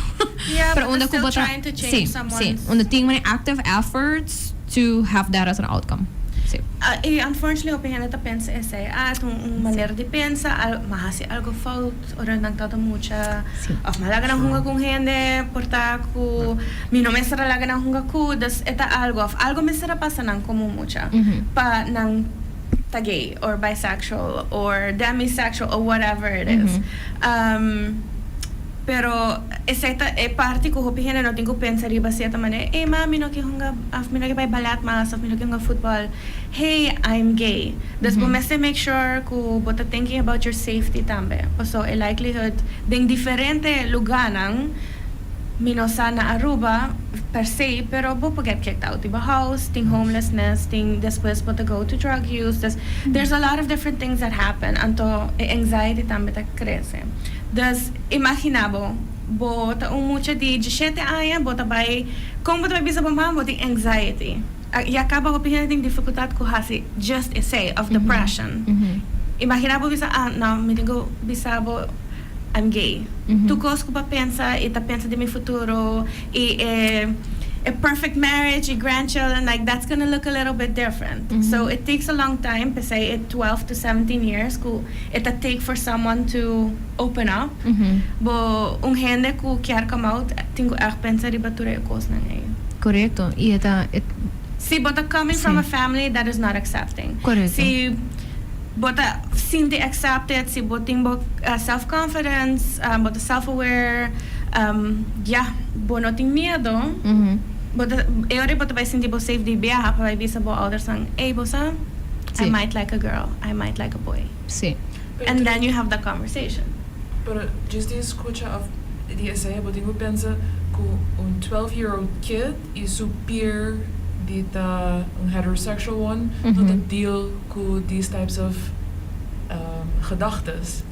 Yeah, Pero but unda still ku bo ta trying to change someone's unda tin mane active efforts to have that as an outcome. Si. Y unfortunately, hopi hende ta pensa esey, ah, un manera di pensa, m'a hasi algo fout, ora nan ta mucha, of m'a laga nan hunga cu hende, por ta cu mi no mester a laga nan hunga cu, dus e ta algo, of algo mester a pasa nan como mucha, pa nan ta gay, or bisexual, or demisexual, or whatever it is. Pero esey ta e parti cu hopi hende no tin cu pensa riba cierto manera, "Hey ma, mi no kier hunga, of mi no kier bay ballet mas, of mi no kier hunga football. Hey, I'm gay." Dus bo mester make sure cu bo ta thinking about your safety tambe. So e likelihood den diferente lugarnan, mi no sa na Aruba per se, pero bo por get kicked out di bo house, tin homelessness, tin despues bo ta go to drug use. There's a lot of different things that happen. Anto e anxiety tambe ta crece. Dus imagina bo, bo ta un mucha di 17 aña, bo ta bay, con bo ta bay bisa bo mama bo tin anxiety? Y a caba hopi hende tin dificultad cu hasi just esey of depression. Imagina bo bisa, "Ah, no, mi tin cu bisa bo I'm gay." Tur cos cu bo pensa y ta pensa di mi futuro y a perfect marriage y grandchildren, like, that's gonna look a little bit different. So it takes a long time, p'esey it 12 to 17 years cu it ta take for someone to open up. Bo un hende cu kier come out, tin cu echt pensa riba tur e cosnan ey. Corecto. Y ta it, Si bo ta coming from a family that is not accepting. Si bo ta sinti accepted, si bo tin bo self-confidence, bo ta self-aware, yeah, bo no tin miedo, bo ta, e ora bo ta bay sinti bo safe di biaha pa bay bisa bo ouders nan, "Hey, bo sa, I might like a girl, I might like a boy." And then you have the conversation. Pero just di scucha of di esey, bo tin cu pensa cu un 12-year-old kid y su peer di ta un heterosexual one, no ta deal cu these types of gedachtes.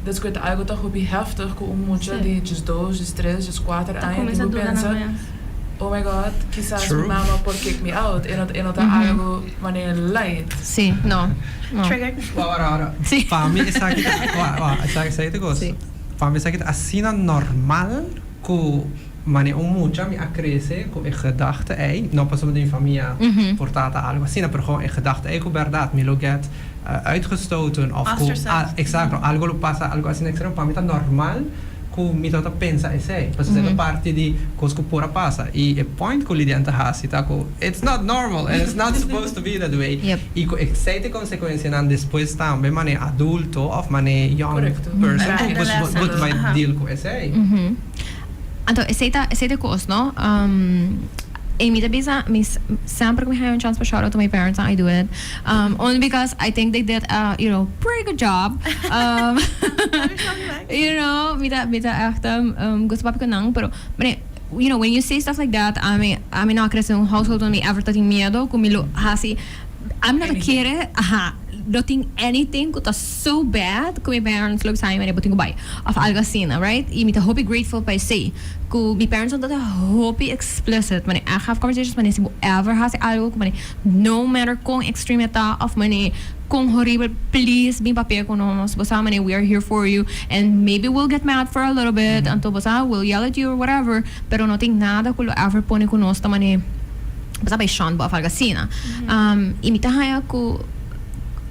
Dus cu algo ta hopi heftig cu un mucha di 12, 13, 14 Ta aña cuminsa tin cu duda pensa, na mes. "Oh my God, kisas mama por kick me out." E no ta algo manera light. Si, no. Triggered. Ora, ora. Pa mi, esaki, wa, wa, esaki ta cos. Pa mi, esaki ta asina normal cu mane un mucha mi a crece cu e gedachte ey, no pasobra den famia por ta algo asina, pero gewoon e gedachte ey cu berdad mi lo get uitgestoten of cu Ostracized. Ah, exacto, algo lo pasa, algo asina extremo. Pa mi ta normal cu mi ta pensa esey. Pasobra mm parti di cos cu por a pasa. Y e point cu Lidian ta hasi ta cu it's not normal and it's not supposed to be that way. Y cu esey tin consecuencianan despues tambe mane adulto of mane young person cu bo bay deal cu esey. Anto, esey ta cos, no? E mi ta bisa, mi semper cu mi haya un chance pa shout out to my parents, I do it. Only because I think they did a pretty good job. Mi ta echt gusta papia cu nan, pero, mane, when you say stuff like that, ami no a crece un household unda mi ever tin miedo, cu mi lo hasi, ami no ta kere, aha, no tin anything cu ta so bad cu mi parents lo bisa mi mane bo tin cu bay, of algo asina, right? Y mi ta hopi grateful pa esey, cu mi parents no ta hopi explicit, mane I have conversations, mane si bo ever hasi algo, cu mane no matter con extreme ta, of mane Con horrible, please bin papia cu nos. Bo sa, mane, we are here for you and maybe we'll get mad for a little bit, anto bo sa, we'll yell at you or whatever, pero no tin nada cu lo ever pone cu nos ta mane, bo sa, bay shun bo of algo asina. Y mi ta haya cu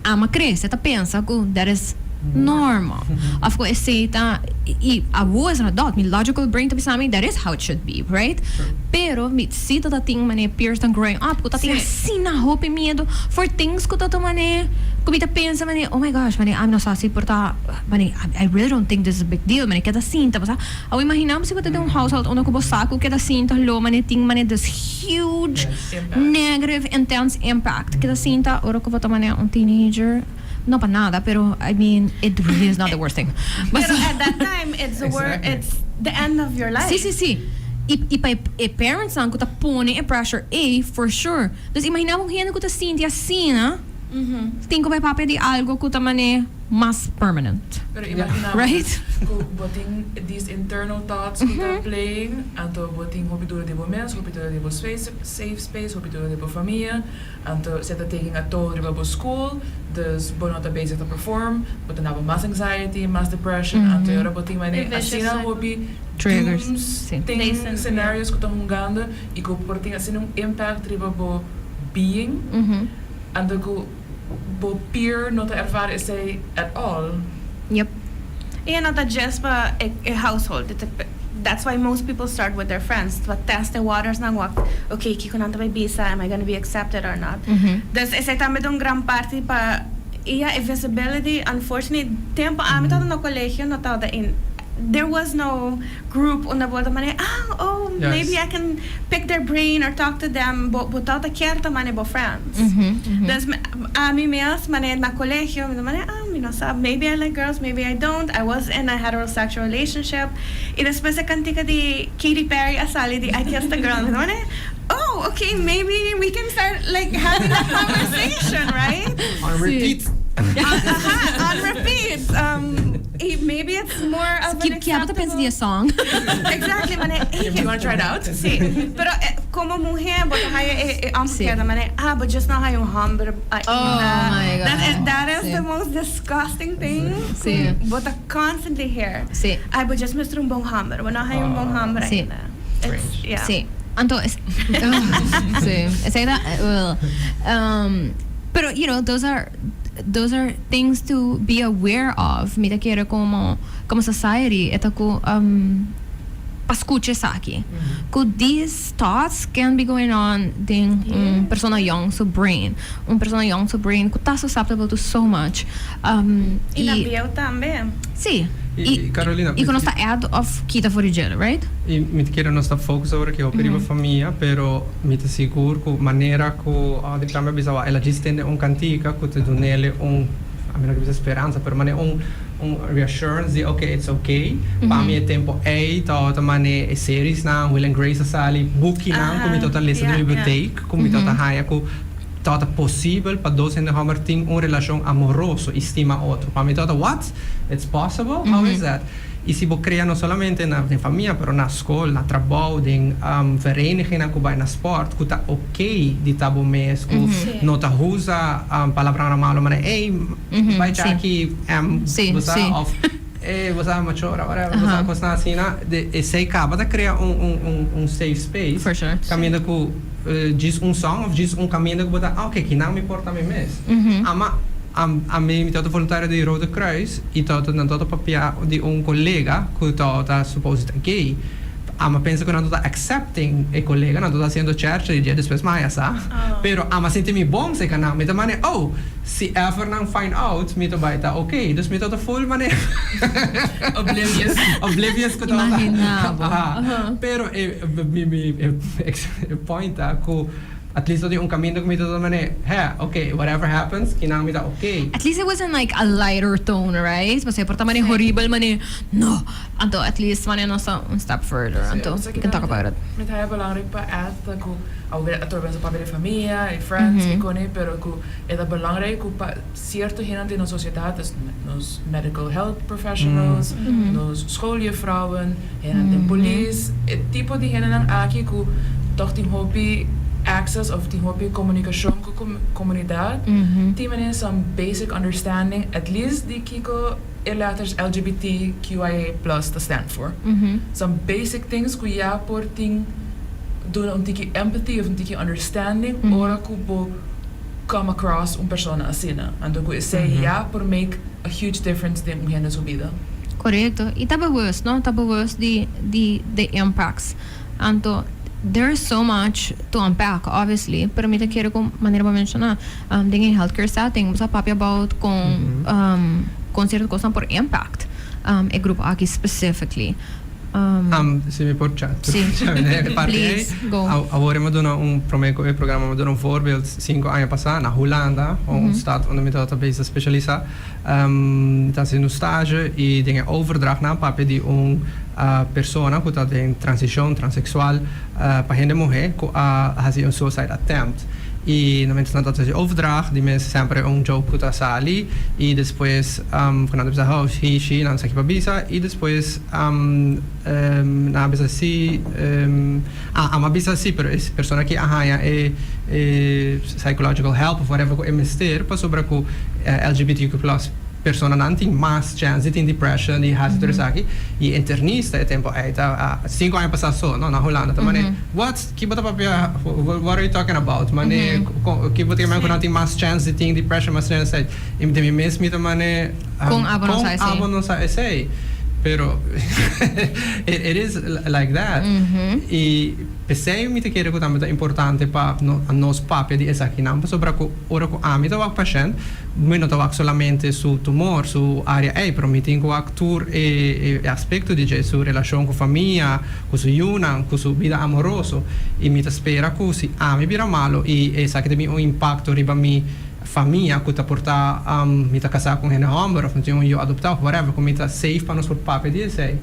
ami a crece ta pensa cu that is normal of cu esey ta, y awo as an adult mi logical brain ta bisa mi that is how it should be, right? Pero mi si ta ta tin mane peers nan growing up cu ta tin asina hopi miedo for things cu ta ta mane cu mi ta pensa mane oh my gosh, mane ami no sa si por ta mane I really don't think this is a big deal, mane keda sinta bo sa. Awo imagina bo si bo ta den un household unda cu bo sa cu keda sinta lo mane tin mane this huge negative intense impact. Keda sinta ora cu bo ta mane un teenager. No pa nada, pero I mean, it really is not the worst thing. Pero at that time, it's the wor it's the end of your life. Si, si, si. Y, y pa e, e parentsnan cu ta pone e pressure ey, for sure. Dus imagina bo un hende cu ta sinti asina, tin cu bay papia di algo cu ta mane mas permanent. Pero imagina bo Right? cu bo tin these internal thoughts cu ta playing, anto bo tin hopi duda di bo mes, hopi duda di bo space, safe space, hopi duda di bo famia. Anto si e ta taking a toll riba bo school, dus bo no ta bezig ta perform, bo ta naba mas anxiety, mas depression, anto e ora bo tin manera E vicious asina cycle. hopi Triggers, dooms si. tin Listen, scenarios ku ta hungando i ku por tin asina un impact riba bo being, anto ku bo peer no ta ervara esei at all. Yep. Y e no ta just pa e e household, e ta that's why most people start with their friends, pa test the waters nan wak, okay, kico nan ta bay bisa, am I gonna be accepted or not? Dus esey tambe ta un gran parti pa, y ya e visibility, unfortunately, tempo ami tabata na colegio no tabata in, there was no group unda bo ta mane, ah, oh, maybe I can pick their brain or talk to them, bo bo tabata kier ta mane bo friends. Dus ami mes mane na colegio mi ta mane, ah, mi no sa, maybe I like girls, maybe I don't, I was in a heterosexual relationship, y despues e cantica di Katy Perry a sali di I Kissed a Girl, mi ta mane, oh, okay, maybe we can start like having a conversation, right? On repeat. Aha, on repeat. Y maybe it's more of an Ki ki abo ta pensa di e song? Exactly, mane, hey, You wanna try it out? Si, pero como muher bo ta haya e e omgekeerde Si. mane, ah, bo just no haya un homber ainda. Oh my God. That is, that is Si. the most disgusting thing Si. cu bo ta constantly hear. Si. Ay, bo just mester un bon homber, bo no haya un bon homber Si. ainda. It's, yeah. Si. Anto, es, si. Esei ta, ugh. Pero, you know, those are things to be aware of. Mi ta kere como society, e ta cu pa scucha esaki. Cu these thoughts can be going on den un persona young su brain. Un persona young su brain cu ta susceptible to so much. Y na bieu tambe. Si. Y Carolina, Y cu nos ta add of kita for di dje, right? Y mi ta kere nos ta focus awor aki hopi riba famia, pero mi ta sigur cu manera cu Audrey tambe a bisa el a djis tende un cantica cu ta dunele un, ami no ke bisa speransa, pero mane un reassurance di okay, it's okay. Pa mi e tempo ey tabata mane e seriesnan, Will and Grace a sali, bukinan cu mi tabata lesa den bibliotheek, cu mi tabata haya cu tabata posibel pa dos hende homber tin un relacion amoroso y stima otro. Pa mi tabata, what? It's possible? How is that? Y si bo crea no solamente na den famia, pero na school, na trabou, den verenigingnan cu bay na sport, cu ta okay di ta bo mes, cu no ta usa palabranan malo manera, ey, bay chaki, bo sa, of ey, bo sa machora, whatever, bo sa cosnan asina, esey caba ta crea un safe space. For sure. Caminda cu djis un song of djis un caminda cu bo ta, ah, okay, kinan mi por ta mi mes. Ama ami mi tabata voluntario di Rode Kruis y tabata nan tabata papia di un colega cu tabata suppose ta gay. Ami a pensa cu nan tabata accepting e colega, nan tabata haciendo chercha di dje despues mi a haya sa. Pero ami a sinti mi bon seca nan. Mi ta mane, oh, si ever nan find out mi ta bay ta okay. Dus mi tabata full mane Oblivious. Oblivious cu tabata. Imagina bo. Aha. Pero e mi e point ta cu at least tin un caminda cu mi ta mane, he, okay, whatever happens, kinan mi ta okay. At least it was in like a lighter tone, right? Pasobra por ta mane horrible, mane, no. Anto at least mane nos ta un step further. Anto we can talk about it. Mi ta haya belangrijk pa add ta cu awe atrobe nos a papia di famia y friends y cone, pero cu e ta belangrijk cu pa cierto hende den nos sociedad, dus nos medical health professionals, nos schooljuffrouwen, hende den polis, e tipo di hendenan aki cu toch tin hopi. access of tin hopi comunicacion cu comunidad, tin manera some basic understanding at least di kico e letters LGBTQIA+ ta stand for. Some basic things cu ya por tin duna un tiki empathy of un tiki understanding ora cu bo come across un persona asina. Anto cu esey ya por make a huge difference den un hende su bida. Correcto. Y ta bewust, no? Ta bewust di the impacts. Anto, there is so much to unpack, obviously, pero mi ta kere cu manera bo menciona, den e healthcare setting, bo sa papia about con cierto cosnan por impact e grupo aki specifically. Si mi por chat. Si. Parti ei, Please, go. Awor mi a duna un, prome cu e programa mi a duna un voorbeeld 5 aña pasa na Hulanda, un stad unda mi tabata bezig specialisa. Mi ta haciendo un stage y den e overdracht nan papia di un persona cu ta den transicion, transexual, pa hende muhe cu a haci un suicide attempt. Y na momento nan ta haci overdracht, di mes semper un joke cu ta sali y despues cu nan ta bisa, "Oh, he, she," nan sa ki pa bisa y despues nan a bisa si, ah, ami a bisa si, pero e persona ki a haya e psychological help of whatever cu e mester pasobra cu LGBTQ+ persona nan tin mas chance di tin depression y haci tur esaki y internista e tempo ey ta 5 aña pasa so, no, na Hulanda ta mane, "What? Ki bo ta papia? What are you talking about?" Mane, ki bo ta cu nan tin mas chance di tin depression, mas chance y di mi mes mi ta mane, Con abo no con sa esey? Abo no sa esey? Pero it is like that. Y p'esey mi ta kere cu tambe ta importante pa no, nos papia di esakinan pasobra cu ora cu ami ta wak patient, mi no ta wak solamente su tumor, su area ey, pero mi tin cu wak tur e aspecto di dje, su relacion cu famia, cu su yiunan, cu su bida amoroso. Y mi ta spera cu si ami bira malo y esaki ta bin un impacto riba mi famia cu ta porta mi ta casa cu hende homber of mi tin un yiu adopta of whatever, cu mi ta safe pa nos por papia di esey.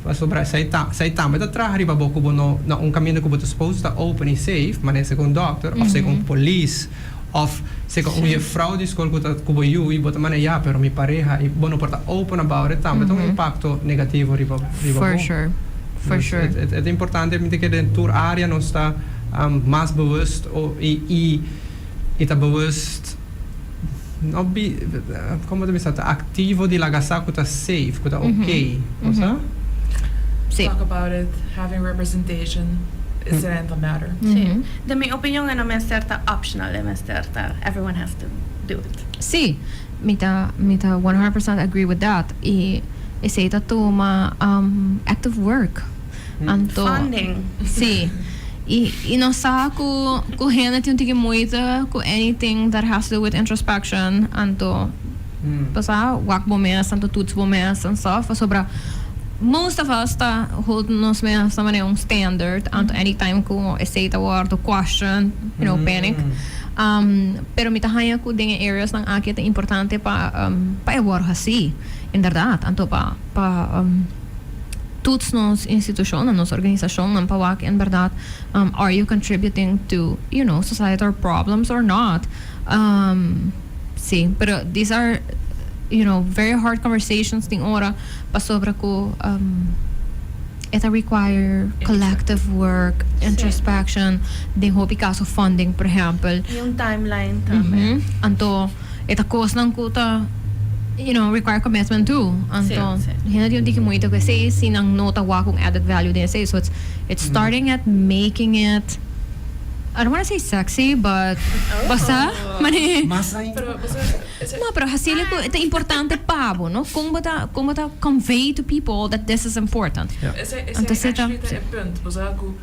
Pasobra esey tambe ta traha riba bo cu bo no na un caminda cu bo ta supposed ta open y safe, manera sea cu un doctor of sea cu un polis of sea cu un juffrouw di school cu ta cu bo yiu y bo ta mane, "Ya, pero mi pareha," y bo no por ta open about it, tambe ta un impacto negativo riba For bo. sure. For Dus sure. het importante mi ta kere den tur area nos ta mas bewust y ta bewust, no bi, como ta bisa, ta activo di laga sa cu ta safe, cu ta okay, o Si. Talk about it, having representation is a matter. Si. Den mi opinion, e no mester ta optional, e mester ta everyone has to do it. Si, mi ta 100% agree with that. Y esey ta tuma active work. Anto, Funding. Si. Y no sa cu hende tin tiki moeite cu anything that has to do with introspection. Anto, pasa wak bo mes, anto toets bo mes and stuff. Sobra most of us ta hold nos mes na manera un standard. Anto anytime cu esey ta wordo question, panic. Pero mi ta haya cu den areas nan aki ta importante pa e wordo haci. Inderdaad, anto pa toets nos institucion, nos organisacion, pa wak inderdaad, are you contributing to societal problems or not? Si, pero these are very hard conversations tin ora pasobra cu it require collective work, introspection, den hopi caso funding, por ehempel. Y un timeline tambe. Anto, e ta cosnan cu ta require commitment too. Anto, hende tin tiki moeite cu esey, si nan no ta wak un added value den esey. So it's starting at making it, I don't want to say sexy, but basta, mane, Mas ainda. Pero, bo, No, pero haci'le cu ta importante pa bo, no? Con bo ta convey to people that this is important? Esey Anto, actually ta e punt. Bo sa cu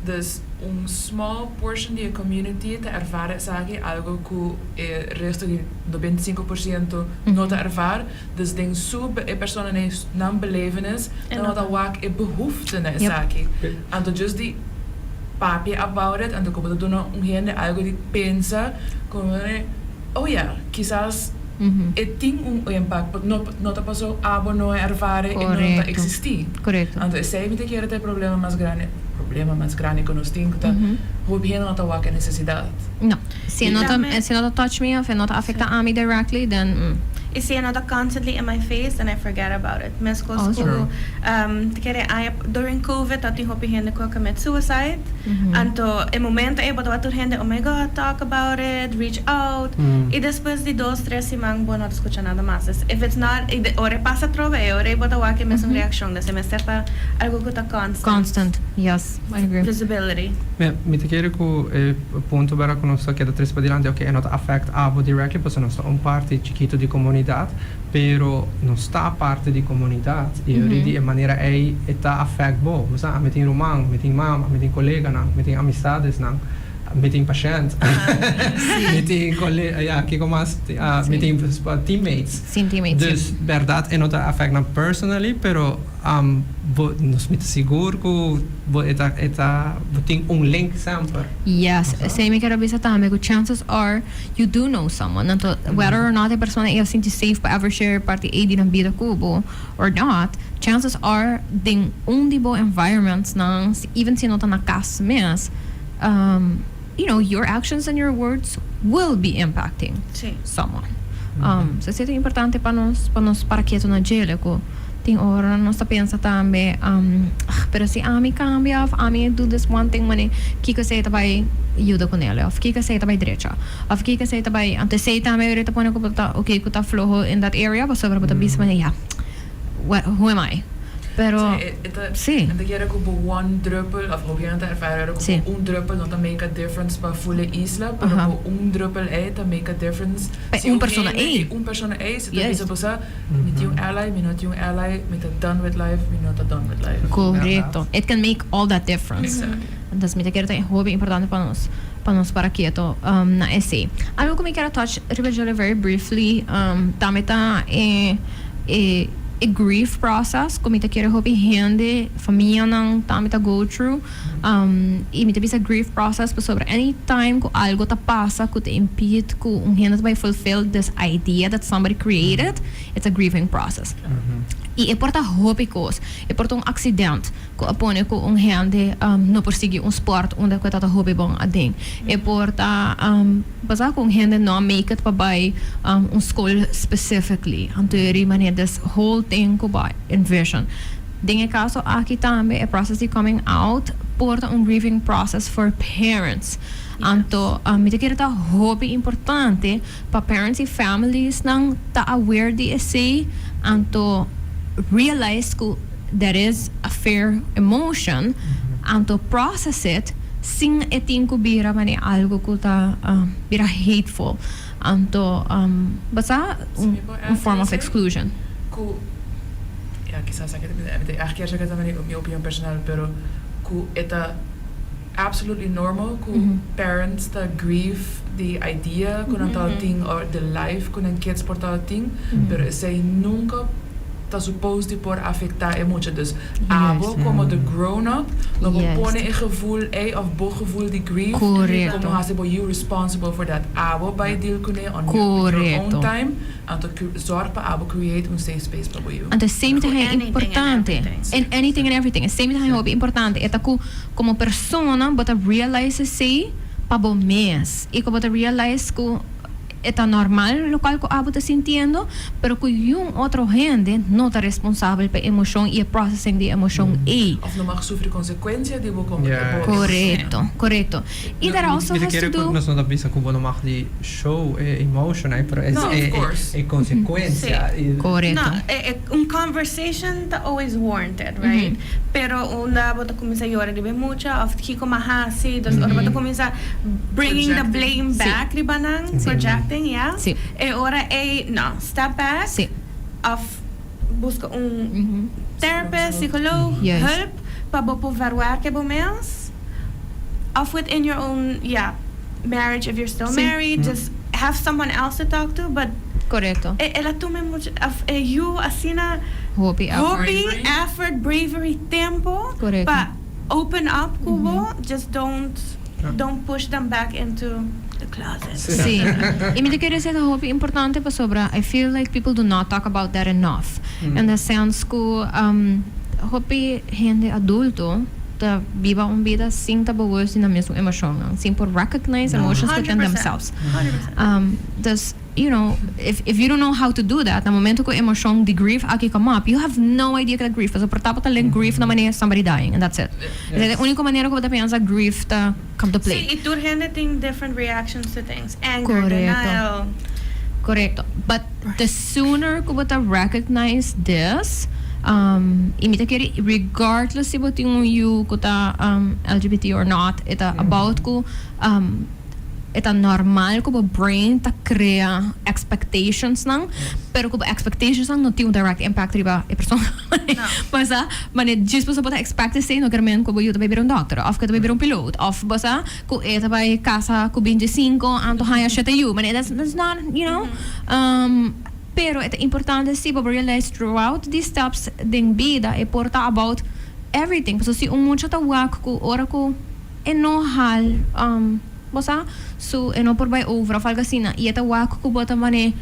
dus un small portion di e community ta ervaren esaki, algo cu e resto di 95% no ta ervaren. Dus den su e persona nan belevenis, En dan no ta wak e behoefte na esaki. Anto just di papia about it, anto como duna un hende algo di pensa, como, "Oh ja, kisas e tin un impact," no ta paso abo no ervaren e no ta existi. Anto, esey mi ta kere ta e problema mas grandi cu nos tin, cu ta hopi hende no ta wak e necesidad. No. Si no ta, Tambe si no ta touch me of no ta afecta ami directly, then. Y si e no ta constantly in my face, then I forget about it. Mescos Awesome. cu ta kere aña during COVID tabatin hopi hende cu a commit suicide. Anto e momento ey bo tabata tur hende, "Oh my God, talk about it, reach out." Y despues di dos, tres siman bo no ta scucha nada mas. Dus if it's not, y ora e pasa atrobe e ora ey bo ta wak e mesun reaccion. Dus e mester ta algo cu ta constant. Constant, yes, I agree. Visibility. Mi ta kere cu e punto bera cu nos ta keda tres padilanti, ok, e no ta affect abo directly pasobra nos ta un parti chikito di comunidad, pero nos ta parti di comunidad y ori di e manera ey e ta affect bo. Bo sa, ami tin ruman, mi tin mama, mi tin coleganan, mi tin amistadesnan, mi tin pashent, mi tin cole, ya, kico mas, mi tin teammates. Sí, teammates, sí. Dus berdad e no ta affect nan personally, pero bo, nos mi ta sigur cu bo e ta, e ta, bo tin un link semper. Yes, esey mi kier a bisa tambe cu chances are you do know someone. Anto whether or not e persona ey a sinti safe pa ever share parti ey di nan bida cu bo or not, chances are den un di bo environments nan, even si no ta na cas mes, you know, your actions and your words will be impacting someone. So esey ta importante pa nos, pa nos para keto na djele cu tin ora nos ta pensa tambe, pero si ami cambia of ami do this one thing mane kico esey ta bay yuda cu nele of kico esey ta bay drecha of kico esey ta bay, anto esey tambe ora ta pone cu bo ta okay cu ta floho in that area pasobra bo ta bisa mane ya, who am I? Pero Si, e ta kere cu bo one druppel, of hopi hende ta ervara cu bo un druppel no ta make a difference pa full e isla, pero bo un druppel ey ta make a difference Pa si un persona ey. Un persona ey, si ta bisa bo sa, mi tin un ally, mi no tin un ally, mi ta done with life, mi no ta done with life. Corecto. It can make all that difference. Exactly. Entonces mi ta kere ta hopi importante pa nos, pa nos para keto na esey. Algo cu mi kier a touch riba djele very briefly, tambe ta e. E e grief process cu mi ta kere hopi hende, famianan tambe ta go through. Y mi ta bisa grief process pasobra any time cu algo ta pasa cu ta impede cu un hende ta bay fulfill this idea that somebody created, it's a grieving process. Y e por ta hopi cos. E por ta un accident cu a pone cu un hende no por sigui un sport unda cu e ta ta hopi bon aden. E por ta Pasá ku un hende no a make it pa bai un skol specifically, anto e riba manera this whole thing ku bo a envision. Den e kaso aki tambe e process di coming out por ta un grieving process for parents. Anto mi ta kere ta hopi importante pa parents y families nan ta aware di esey, anto realize ku there is a fair emotion, anto process it. Sin e tin cu bira manera algo cu ta bira hateful. Anto bo sa un form of exclusion. Cu, ya kisas aki ta mi ta echt kier sa ta mi opinion personal pero cu e ta absolutely normal cu parents ta grieve the idea cu nan tabatin or the life cu nan kids por tabatin pero esey nunca ta suppose di por afecta e mucha. Dus abo como the grown up no por pone e gevoel ey of bo gevoel di grief como haci bo you responsible for that. Abo bay deal cune on your own time anto zorg pa abo create un safe space pa bo yu. Anto esey mi ta haña importante. In anything and everything. Esey mi ta haña hopi importante. E ta cu como persona bo ta realize esey pa bo mes y cu bo ta realize cu E ta normal locual cu abo ta sintiendo, pero cu yun otro hende no ta responsabel pa e emocion y e processing di e emocion ey. Of no mag sufri consecuencia di bo como bo emocion. Corecto, corecto. Y that also Mi ta has to kere cu do. nos no ta bisa cu bo no mag di show e emotion ey, pero No, e of course. e consecuencia. Sí. Corecto. No, e un conversation ta always warranted, right? Pero unda bo ta cuminsa yora riba e mucha of kico m'a haci, dus ora bo ta cuminsa bringing the blame back riba nan, projecting, yeah. E ora ey, no, step back of busca un therapist, psicoloog, hulp pa bo por verwerken bo mes of within your own, yeah, marriage if you're still married, just have someone else to talk to, but el a tuma mucho, of e yu asina Hopi effort. Hopi effort, bravery, tempo pa open up cu bo, just don't don't push them back into the closet. Sí. Y mi ta kere esey ta hopi importante pasobra I feel like people do not talk about that enough. In the sense cu hopi hende adulto ta biba un bida sin ta bewust di nan mesun emocionnan, sin por recognize emotions within themselves. Dus. If you don't know how to do that, na momento ku emocion di grief aki come up, you have no idea ku ta grief. Pasobra por ta bo ta link grief na manera somebody dying and that's it. Esei ta e unico manera ku bo ta pensa grief ta come to play. Sí, y tur hende tin different reactions to things. Anger, Corecto. Denial. Corecto. But the sooner ku bo ta recognize this, y mi ta kere regardless si bo tin un yu ku ta LGBT or not, e ta about ku e ta normal ku bo brain ta crea expectations nan, pero ku bo expectations nan no tin un direct impact riba e persona. No. Basa, mane djis pasobra bo ta expect esei no ker men ku bo yu ta bai bira un dokter of ku e ta bai bira un piloot of basa ku e ta bai casa ku 25 anto haña shete yu. Mane that's not. Pero e ta importante si bo realize throughout these steps den bida e por ta about everything. Pasobra si un mucha ta wak ku ora ku e no hal bo sa su e no por bai over of algo asina y e ta wak cu bo ta mane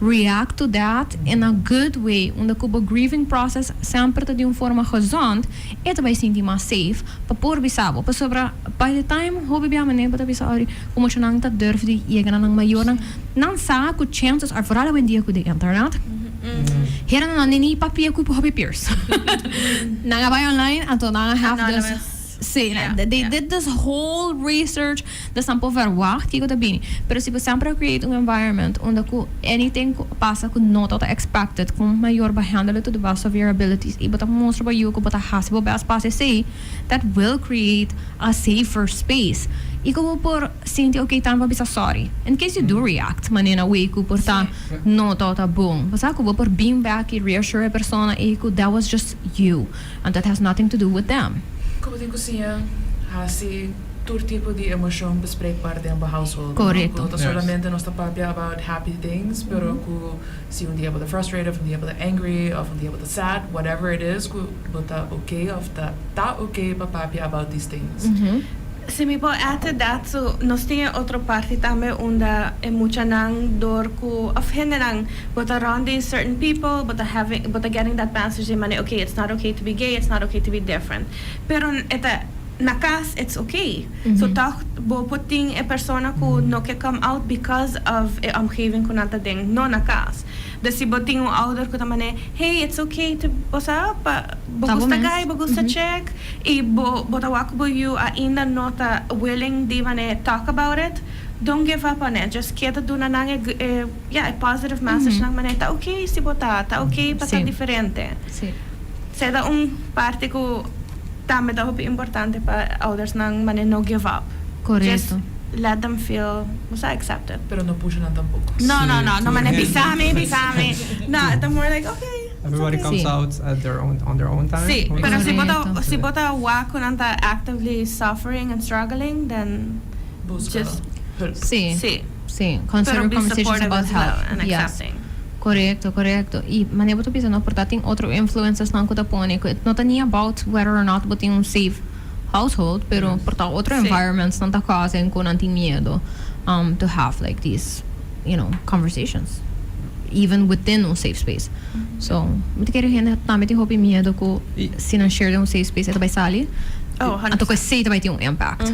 react to that in a good way unda cu bo grieving process semper ta di un forma gezond e ta bai sinti mas safe pa por bisa bo pasobra by the time hopi bia mane bo ta bisa ori cu muchanan ta durf di yega na nan mayornan nan sa cu chances are vooral awendia cu de internet hera nan no ni papia cu hopi peers nan a bai online anto nan a have this. Anonymous. Sí, they did this whole research, dus nan por verwacht kiko ta bini. Pero si bo semper a create un environment unda ku anything ku pasa ku no ta expected, ku un mayor bo handle it to the best of your abilities i bo ta mustra bo yu ku bo ta hasi bo best pa hasi esei, that will create a safer space. I ku bo por sinti okay tambe pa bisa sorry in case you do react manera way ku por ta no ta bon. Bo sa ku bo por bin back i reassure e persona ei ku that was just you and that has nothing to do with them. Como tin cosiña hasi tur tipo di emocion bespreekbaar den bo household, no? Correcto. Cu no ta solamente nos ta papia about happy things, pero cu si un dia bo ta frustrated of un dia bo ta angry of un dia bo ta sad, whatever it is, cu bo ta okay of ta okay pa papia about these things. Si mi por add to that, so nos tin e otro parti tambe unda e muchanan door cu of hendenan bo ta rond di certain people, bo ta having, bo ta getting that message di manera okay, it's not okay to be gay, it's not okay to be different. Pero e ta na cas it's okay. So toch bo por tin e persona cu no ke come out because of e omgeving cu nan ta den, no na cas. Dus si bo tin un ouder cu ta manera, "Hey, it's okay to, bo sa, pa bo Ta bo gusta mes. Guy, bo gusta chick," y bo ta wak cu bo yu ainda no ta willing di manera talk about it, don't give up on it. Just keda duna nan e, yeah, e positive message nan manera ta okay si bo ta okay pa ta diferente. Esey ta un parti cu tambe ta hopi importante pa ouders nan manera no give up. Just let them feel, bo sa, accepted. Pero no pusha nan tampoco. No, manera bisami, bisami. No, ta more like okay. Everybody comes out at their own, on their own time. Sí, pero si bo ta wak cu nan ta actively suffering and struggling, then Busca just hulp. Sí. Consider Pero be conversations supportive about as well health. and accepting. Corecto. Y manera bo ta bisa, no, por ta tin otro influences nan cu ta pone cu no ta ni about whether or not bo tin un safe household, pero por ta otro environments nan ta causing cu nan tin miedo to have like these conversations even within un safe space. So, mi ta kere hende tambe tin hopi miedo cu si nan share den un safe space e ta bay sali. Oh, 100%. Anto cu esey ta bay tin un impact.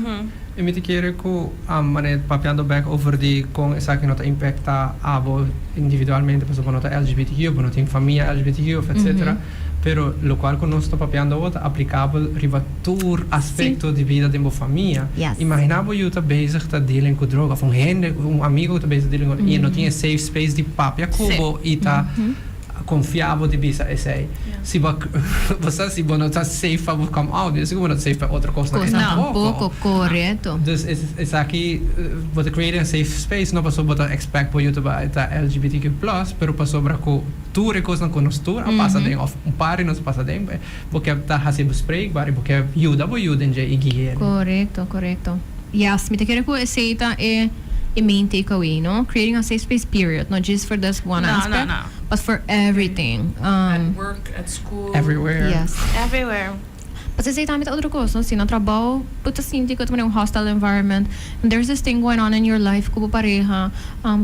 Y mi ta kere cu mane papiando back over di con esaki no ta impacta abo individualmente pasobra bo no ta LGBTQ, bo no tin famia LGBTQ of etcetera. Pero locual cu nos ta papiando awo ta aplicabel riba tur aspecto di bida den bo famia. Imagina bo yu ta bezig ta dealing cu droga of un hende, un amigo cu ta bezig dealing cu y no tin e safe space di papia cu bo y ta confia bo di bisa esey. Si bo sa si bo no ta safe pa bo come out, no cu bo no ta safe pa otro cosnan Cosnan tampoco. Tampoco, corecto. Dus esaki bo ta create un safe space no pasobra bo ta expect bo yu ta ta LGBTQ+, pero pasobra cu tur e cosnan cu nos tur a pasa den of un par di nos a pasa den, bo ke ta haci bespreekbaar y bo ke yuda bo yu den dje y guia. Corecto. Yes, mi ta kere cu esey ta e main takeaway, no? Creating a safe space, period. Not just for this one No, no, aspect, no. but for everything. At work, at school. Everywhere. Yes. Everywhere. But esey tambe ta otro cos, no? Si na trabou, bo ta sinti cu ta un hostile environment, and there's this thing going on in your life cu bo pareha,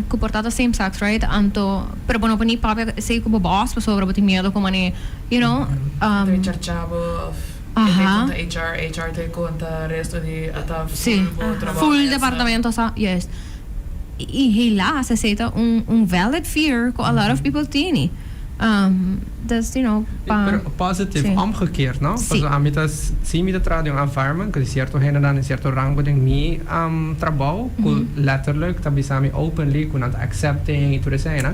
cu por ta same sex, right? Anto, pero bo no por ni papia esey cu bo boss, pasobra bo tin miedo cu mane. HR chavo of conta HR, HR ta conta resto di ata full bo trabou. Full departamento sa, yes. I helaas, esey ta un valid fear cu a lot of people tin. Dus, pa Pero positive, omgekeerd, no? Pasobra ami ta, si mi ta traha den un environment cu cierto hendenan den cierto rango den mi trabou cu letterlijk ta bisa mi openly cu nan ta accepting y tur esey, no?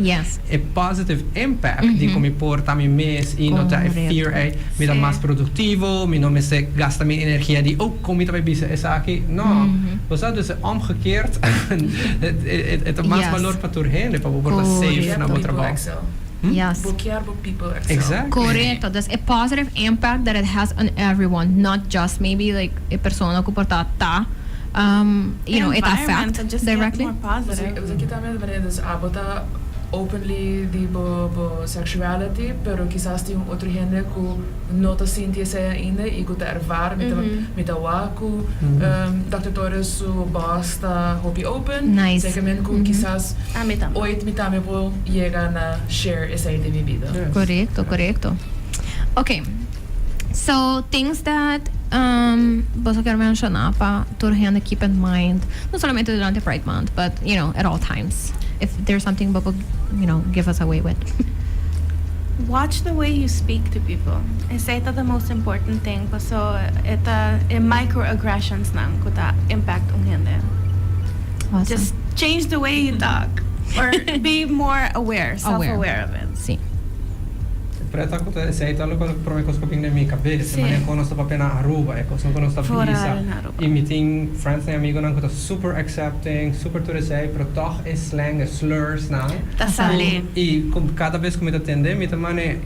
E positive impact di cu mi por ta mi mes y no ta e fear ey, mi ta mas productivo, mi no mester gasta mi energia di, "Oh, con mi ta bay bisa esaki?" No. Bo sa, dus omgekeerd, e ta mas balor pa tur hende pa bo por ta safe na bo trabou. Bo kier bo people excel. Corecto. Dus a positive impact that it has on everyone, not just maybe like e persona cu por ta, it Environment affect just directly. Get more positive. Pues aki tambe manera, dus abo ta openly di bo sexuality, pero kisas tin un otro hende cu no ta sinti esey ainda y cu ta ervaar, mi ta wak cu Dr. Torres su boss ta hopi open. Zekermente cu kisas Ami tambe. Ooit mi tambe por yega na share esey den mi bida. Corecto. Okay. So, things that bo kier menciona pa tur hende keep in mind, no solamente durante Pride Month, but at all times. If there's something bo give us away with. Watch the way you speak to people. Esey ta the most important thing. So, e ta e microaggressions nan cu ta impact un hende. Just change the way you talk. Or be more aware, self-aware of it. Pero ta cu esey ta loke prome cos cu bin den mi cabes. Manera cu nos ta papia na Aruba, e cos cu nos ta Vooral bisa. Na Aruba. Y mi tin friends y amigonan cu ta super accepting, super tur esey, pero toch e slang, e slurs nan. Ta sali. Y cada bes cu mi ta tende, mi ta mane,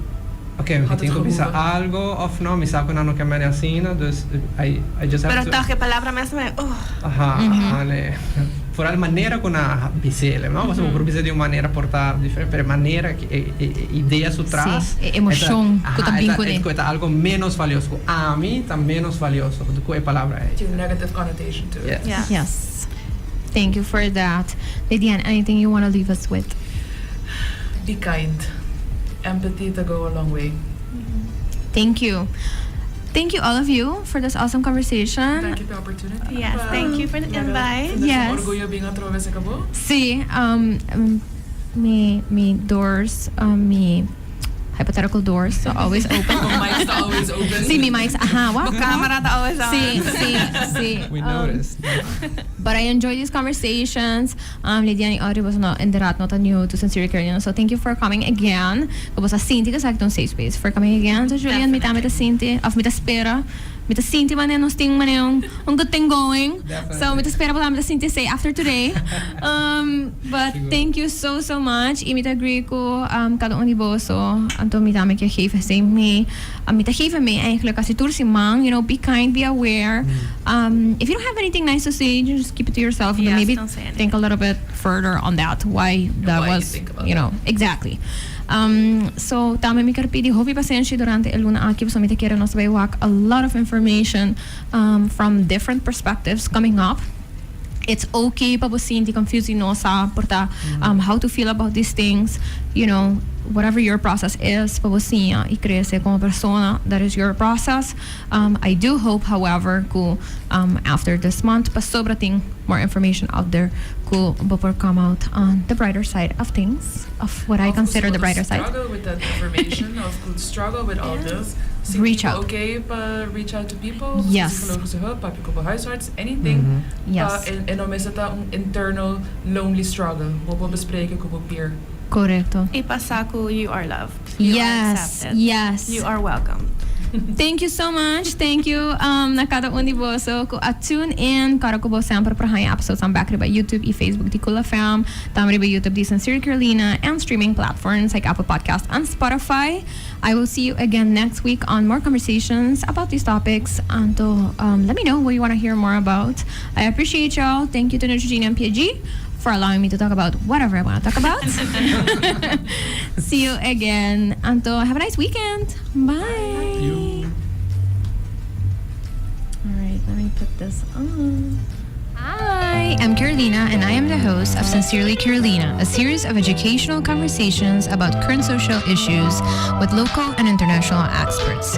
ok, mi tin cu bisa algo of no, mi sa cu nan no kier mane asina, dus I just have Pero to. Toch e palabra mes me, oh. Aha, ne. Vooral manera cu nan bisele, no? Bo por bisa di un manera por ta diferente, pero manera cu e idea su tras. Si, e emocion cu ta bin cu ne. E ta algo menos valioso. Cu ami ta menos valioso cu e palabra ey. Tin un negative connotation to it. Yes. Yes. Thank you for that. Lydian, anything you want to leave us with? Be kind. Empathy ta go a long way. Thank you. Thank you, all of you, for this awesome conversation. Thank you for the opportunity. Yes, thank you for the invite. Orguyo bin atrobe cu bo. Si, mi doors, mi hypothetical doors are always open. The mics are always open. Si, mi mics, aha, what? The camera ta always on. Si. We noticed. But I enjoy these conversations. Lydian y Audrey was not inderdaad not a new to Sincerely Carolina. So thank you for coming again. Bo a sinti cu esaki ta un safe space for coming again. So Julian, mi tambe ta sinti, of mi ta spera. Mi ta sinti manera nos tin manera un good thing going. Definitely. So mi ta spera pa mi ta sinti esey after today. But Sigur. Thank you so so much. Y mi ta agree cu cada un di boso. Anto mi tambe kier geven esey mee. Mi ta geven mee eigenlijk casi tur siman. Be kind, be aware. If you don't have anything nice to say, you just keep it to yourself. And Yes, maybe don't say anything. Think a little bit further on that. Why that Why you was, think about you that. Exactly. So tambe mi kier pidi hopi pasenshi durante e luna aki, so mi ta kere nos bay wak a lot of information from different perspectives coming up. It's okay pa bo sinti confusing, no sa por ta how to feel about these things, whatever your process is, pa bo siña y crece como persona, that is your process. I do hope, however, cu after this month, pasobra tin more information out there, cu bo por come out on the brighter side of things, of what I Of consider the course, brighter side. struggle with that information, of could struggle with all this. See Reach people out. okay pa reach out to people, psychologische hulp, papia cu huisarts, anything. Pa, en dan is het un internal lonely struggle. Bo por bespreken cu bo peer. Corecto. Y pa sa cu you are loved. You are accepted. You are welcome. Thank you so much. Thank you na cada un di boso cu a tune in. Corda cu bo semper por haya episodes on back riba YouTube y Facebook di Cool FM. Tambe riba YouTube di Sincere Carolina and streaming platforms like Apple Podcast and Spotify. I will see you again next week on more conversations about these topics. And let me know what you want to hear more about. I appreciate y'all. Thank you to Neutrogena and PG for allowing me to talk about whatever I want to talk about. See you again. Anto, have a nice weekend. Bye. You. All right, let me put this on. Hi, I'm Carolina, and I am the host of Sincerely Carolina, a series of educational conversations about current social issues with local and international experts.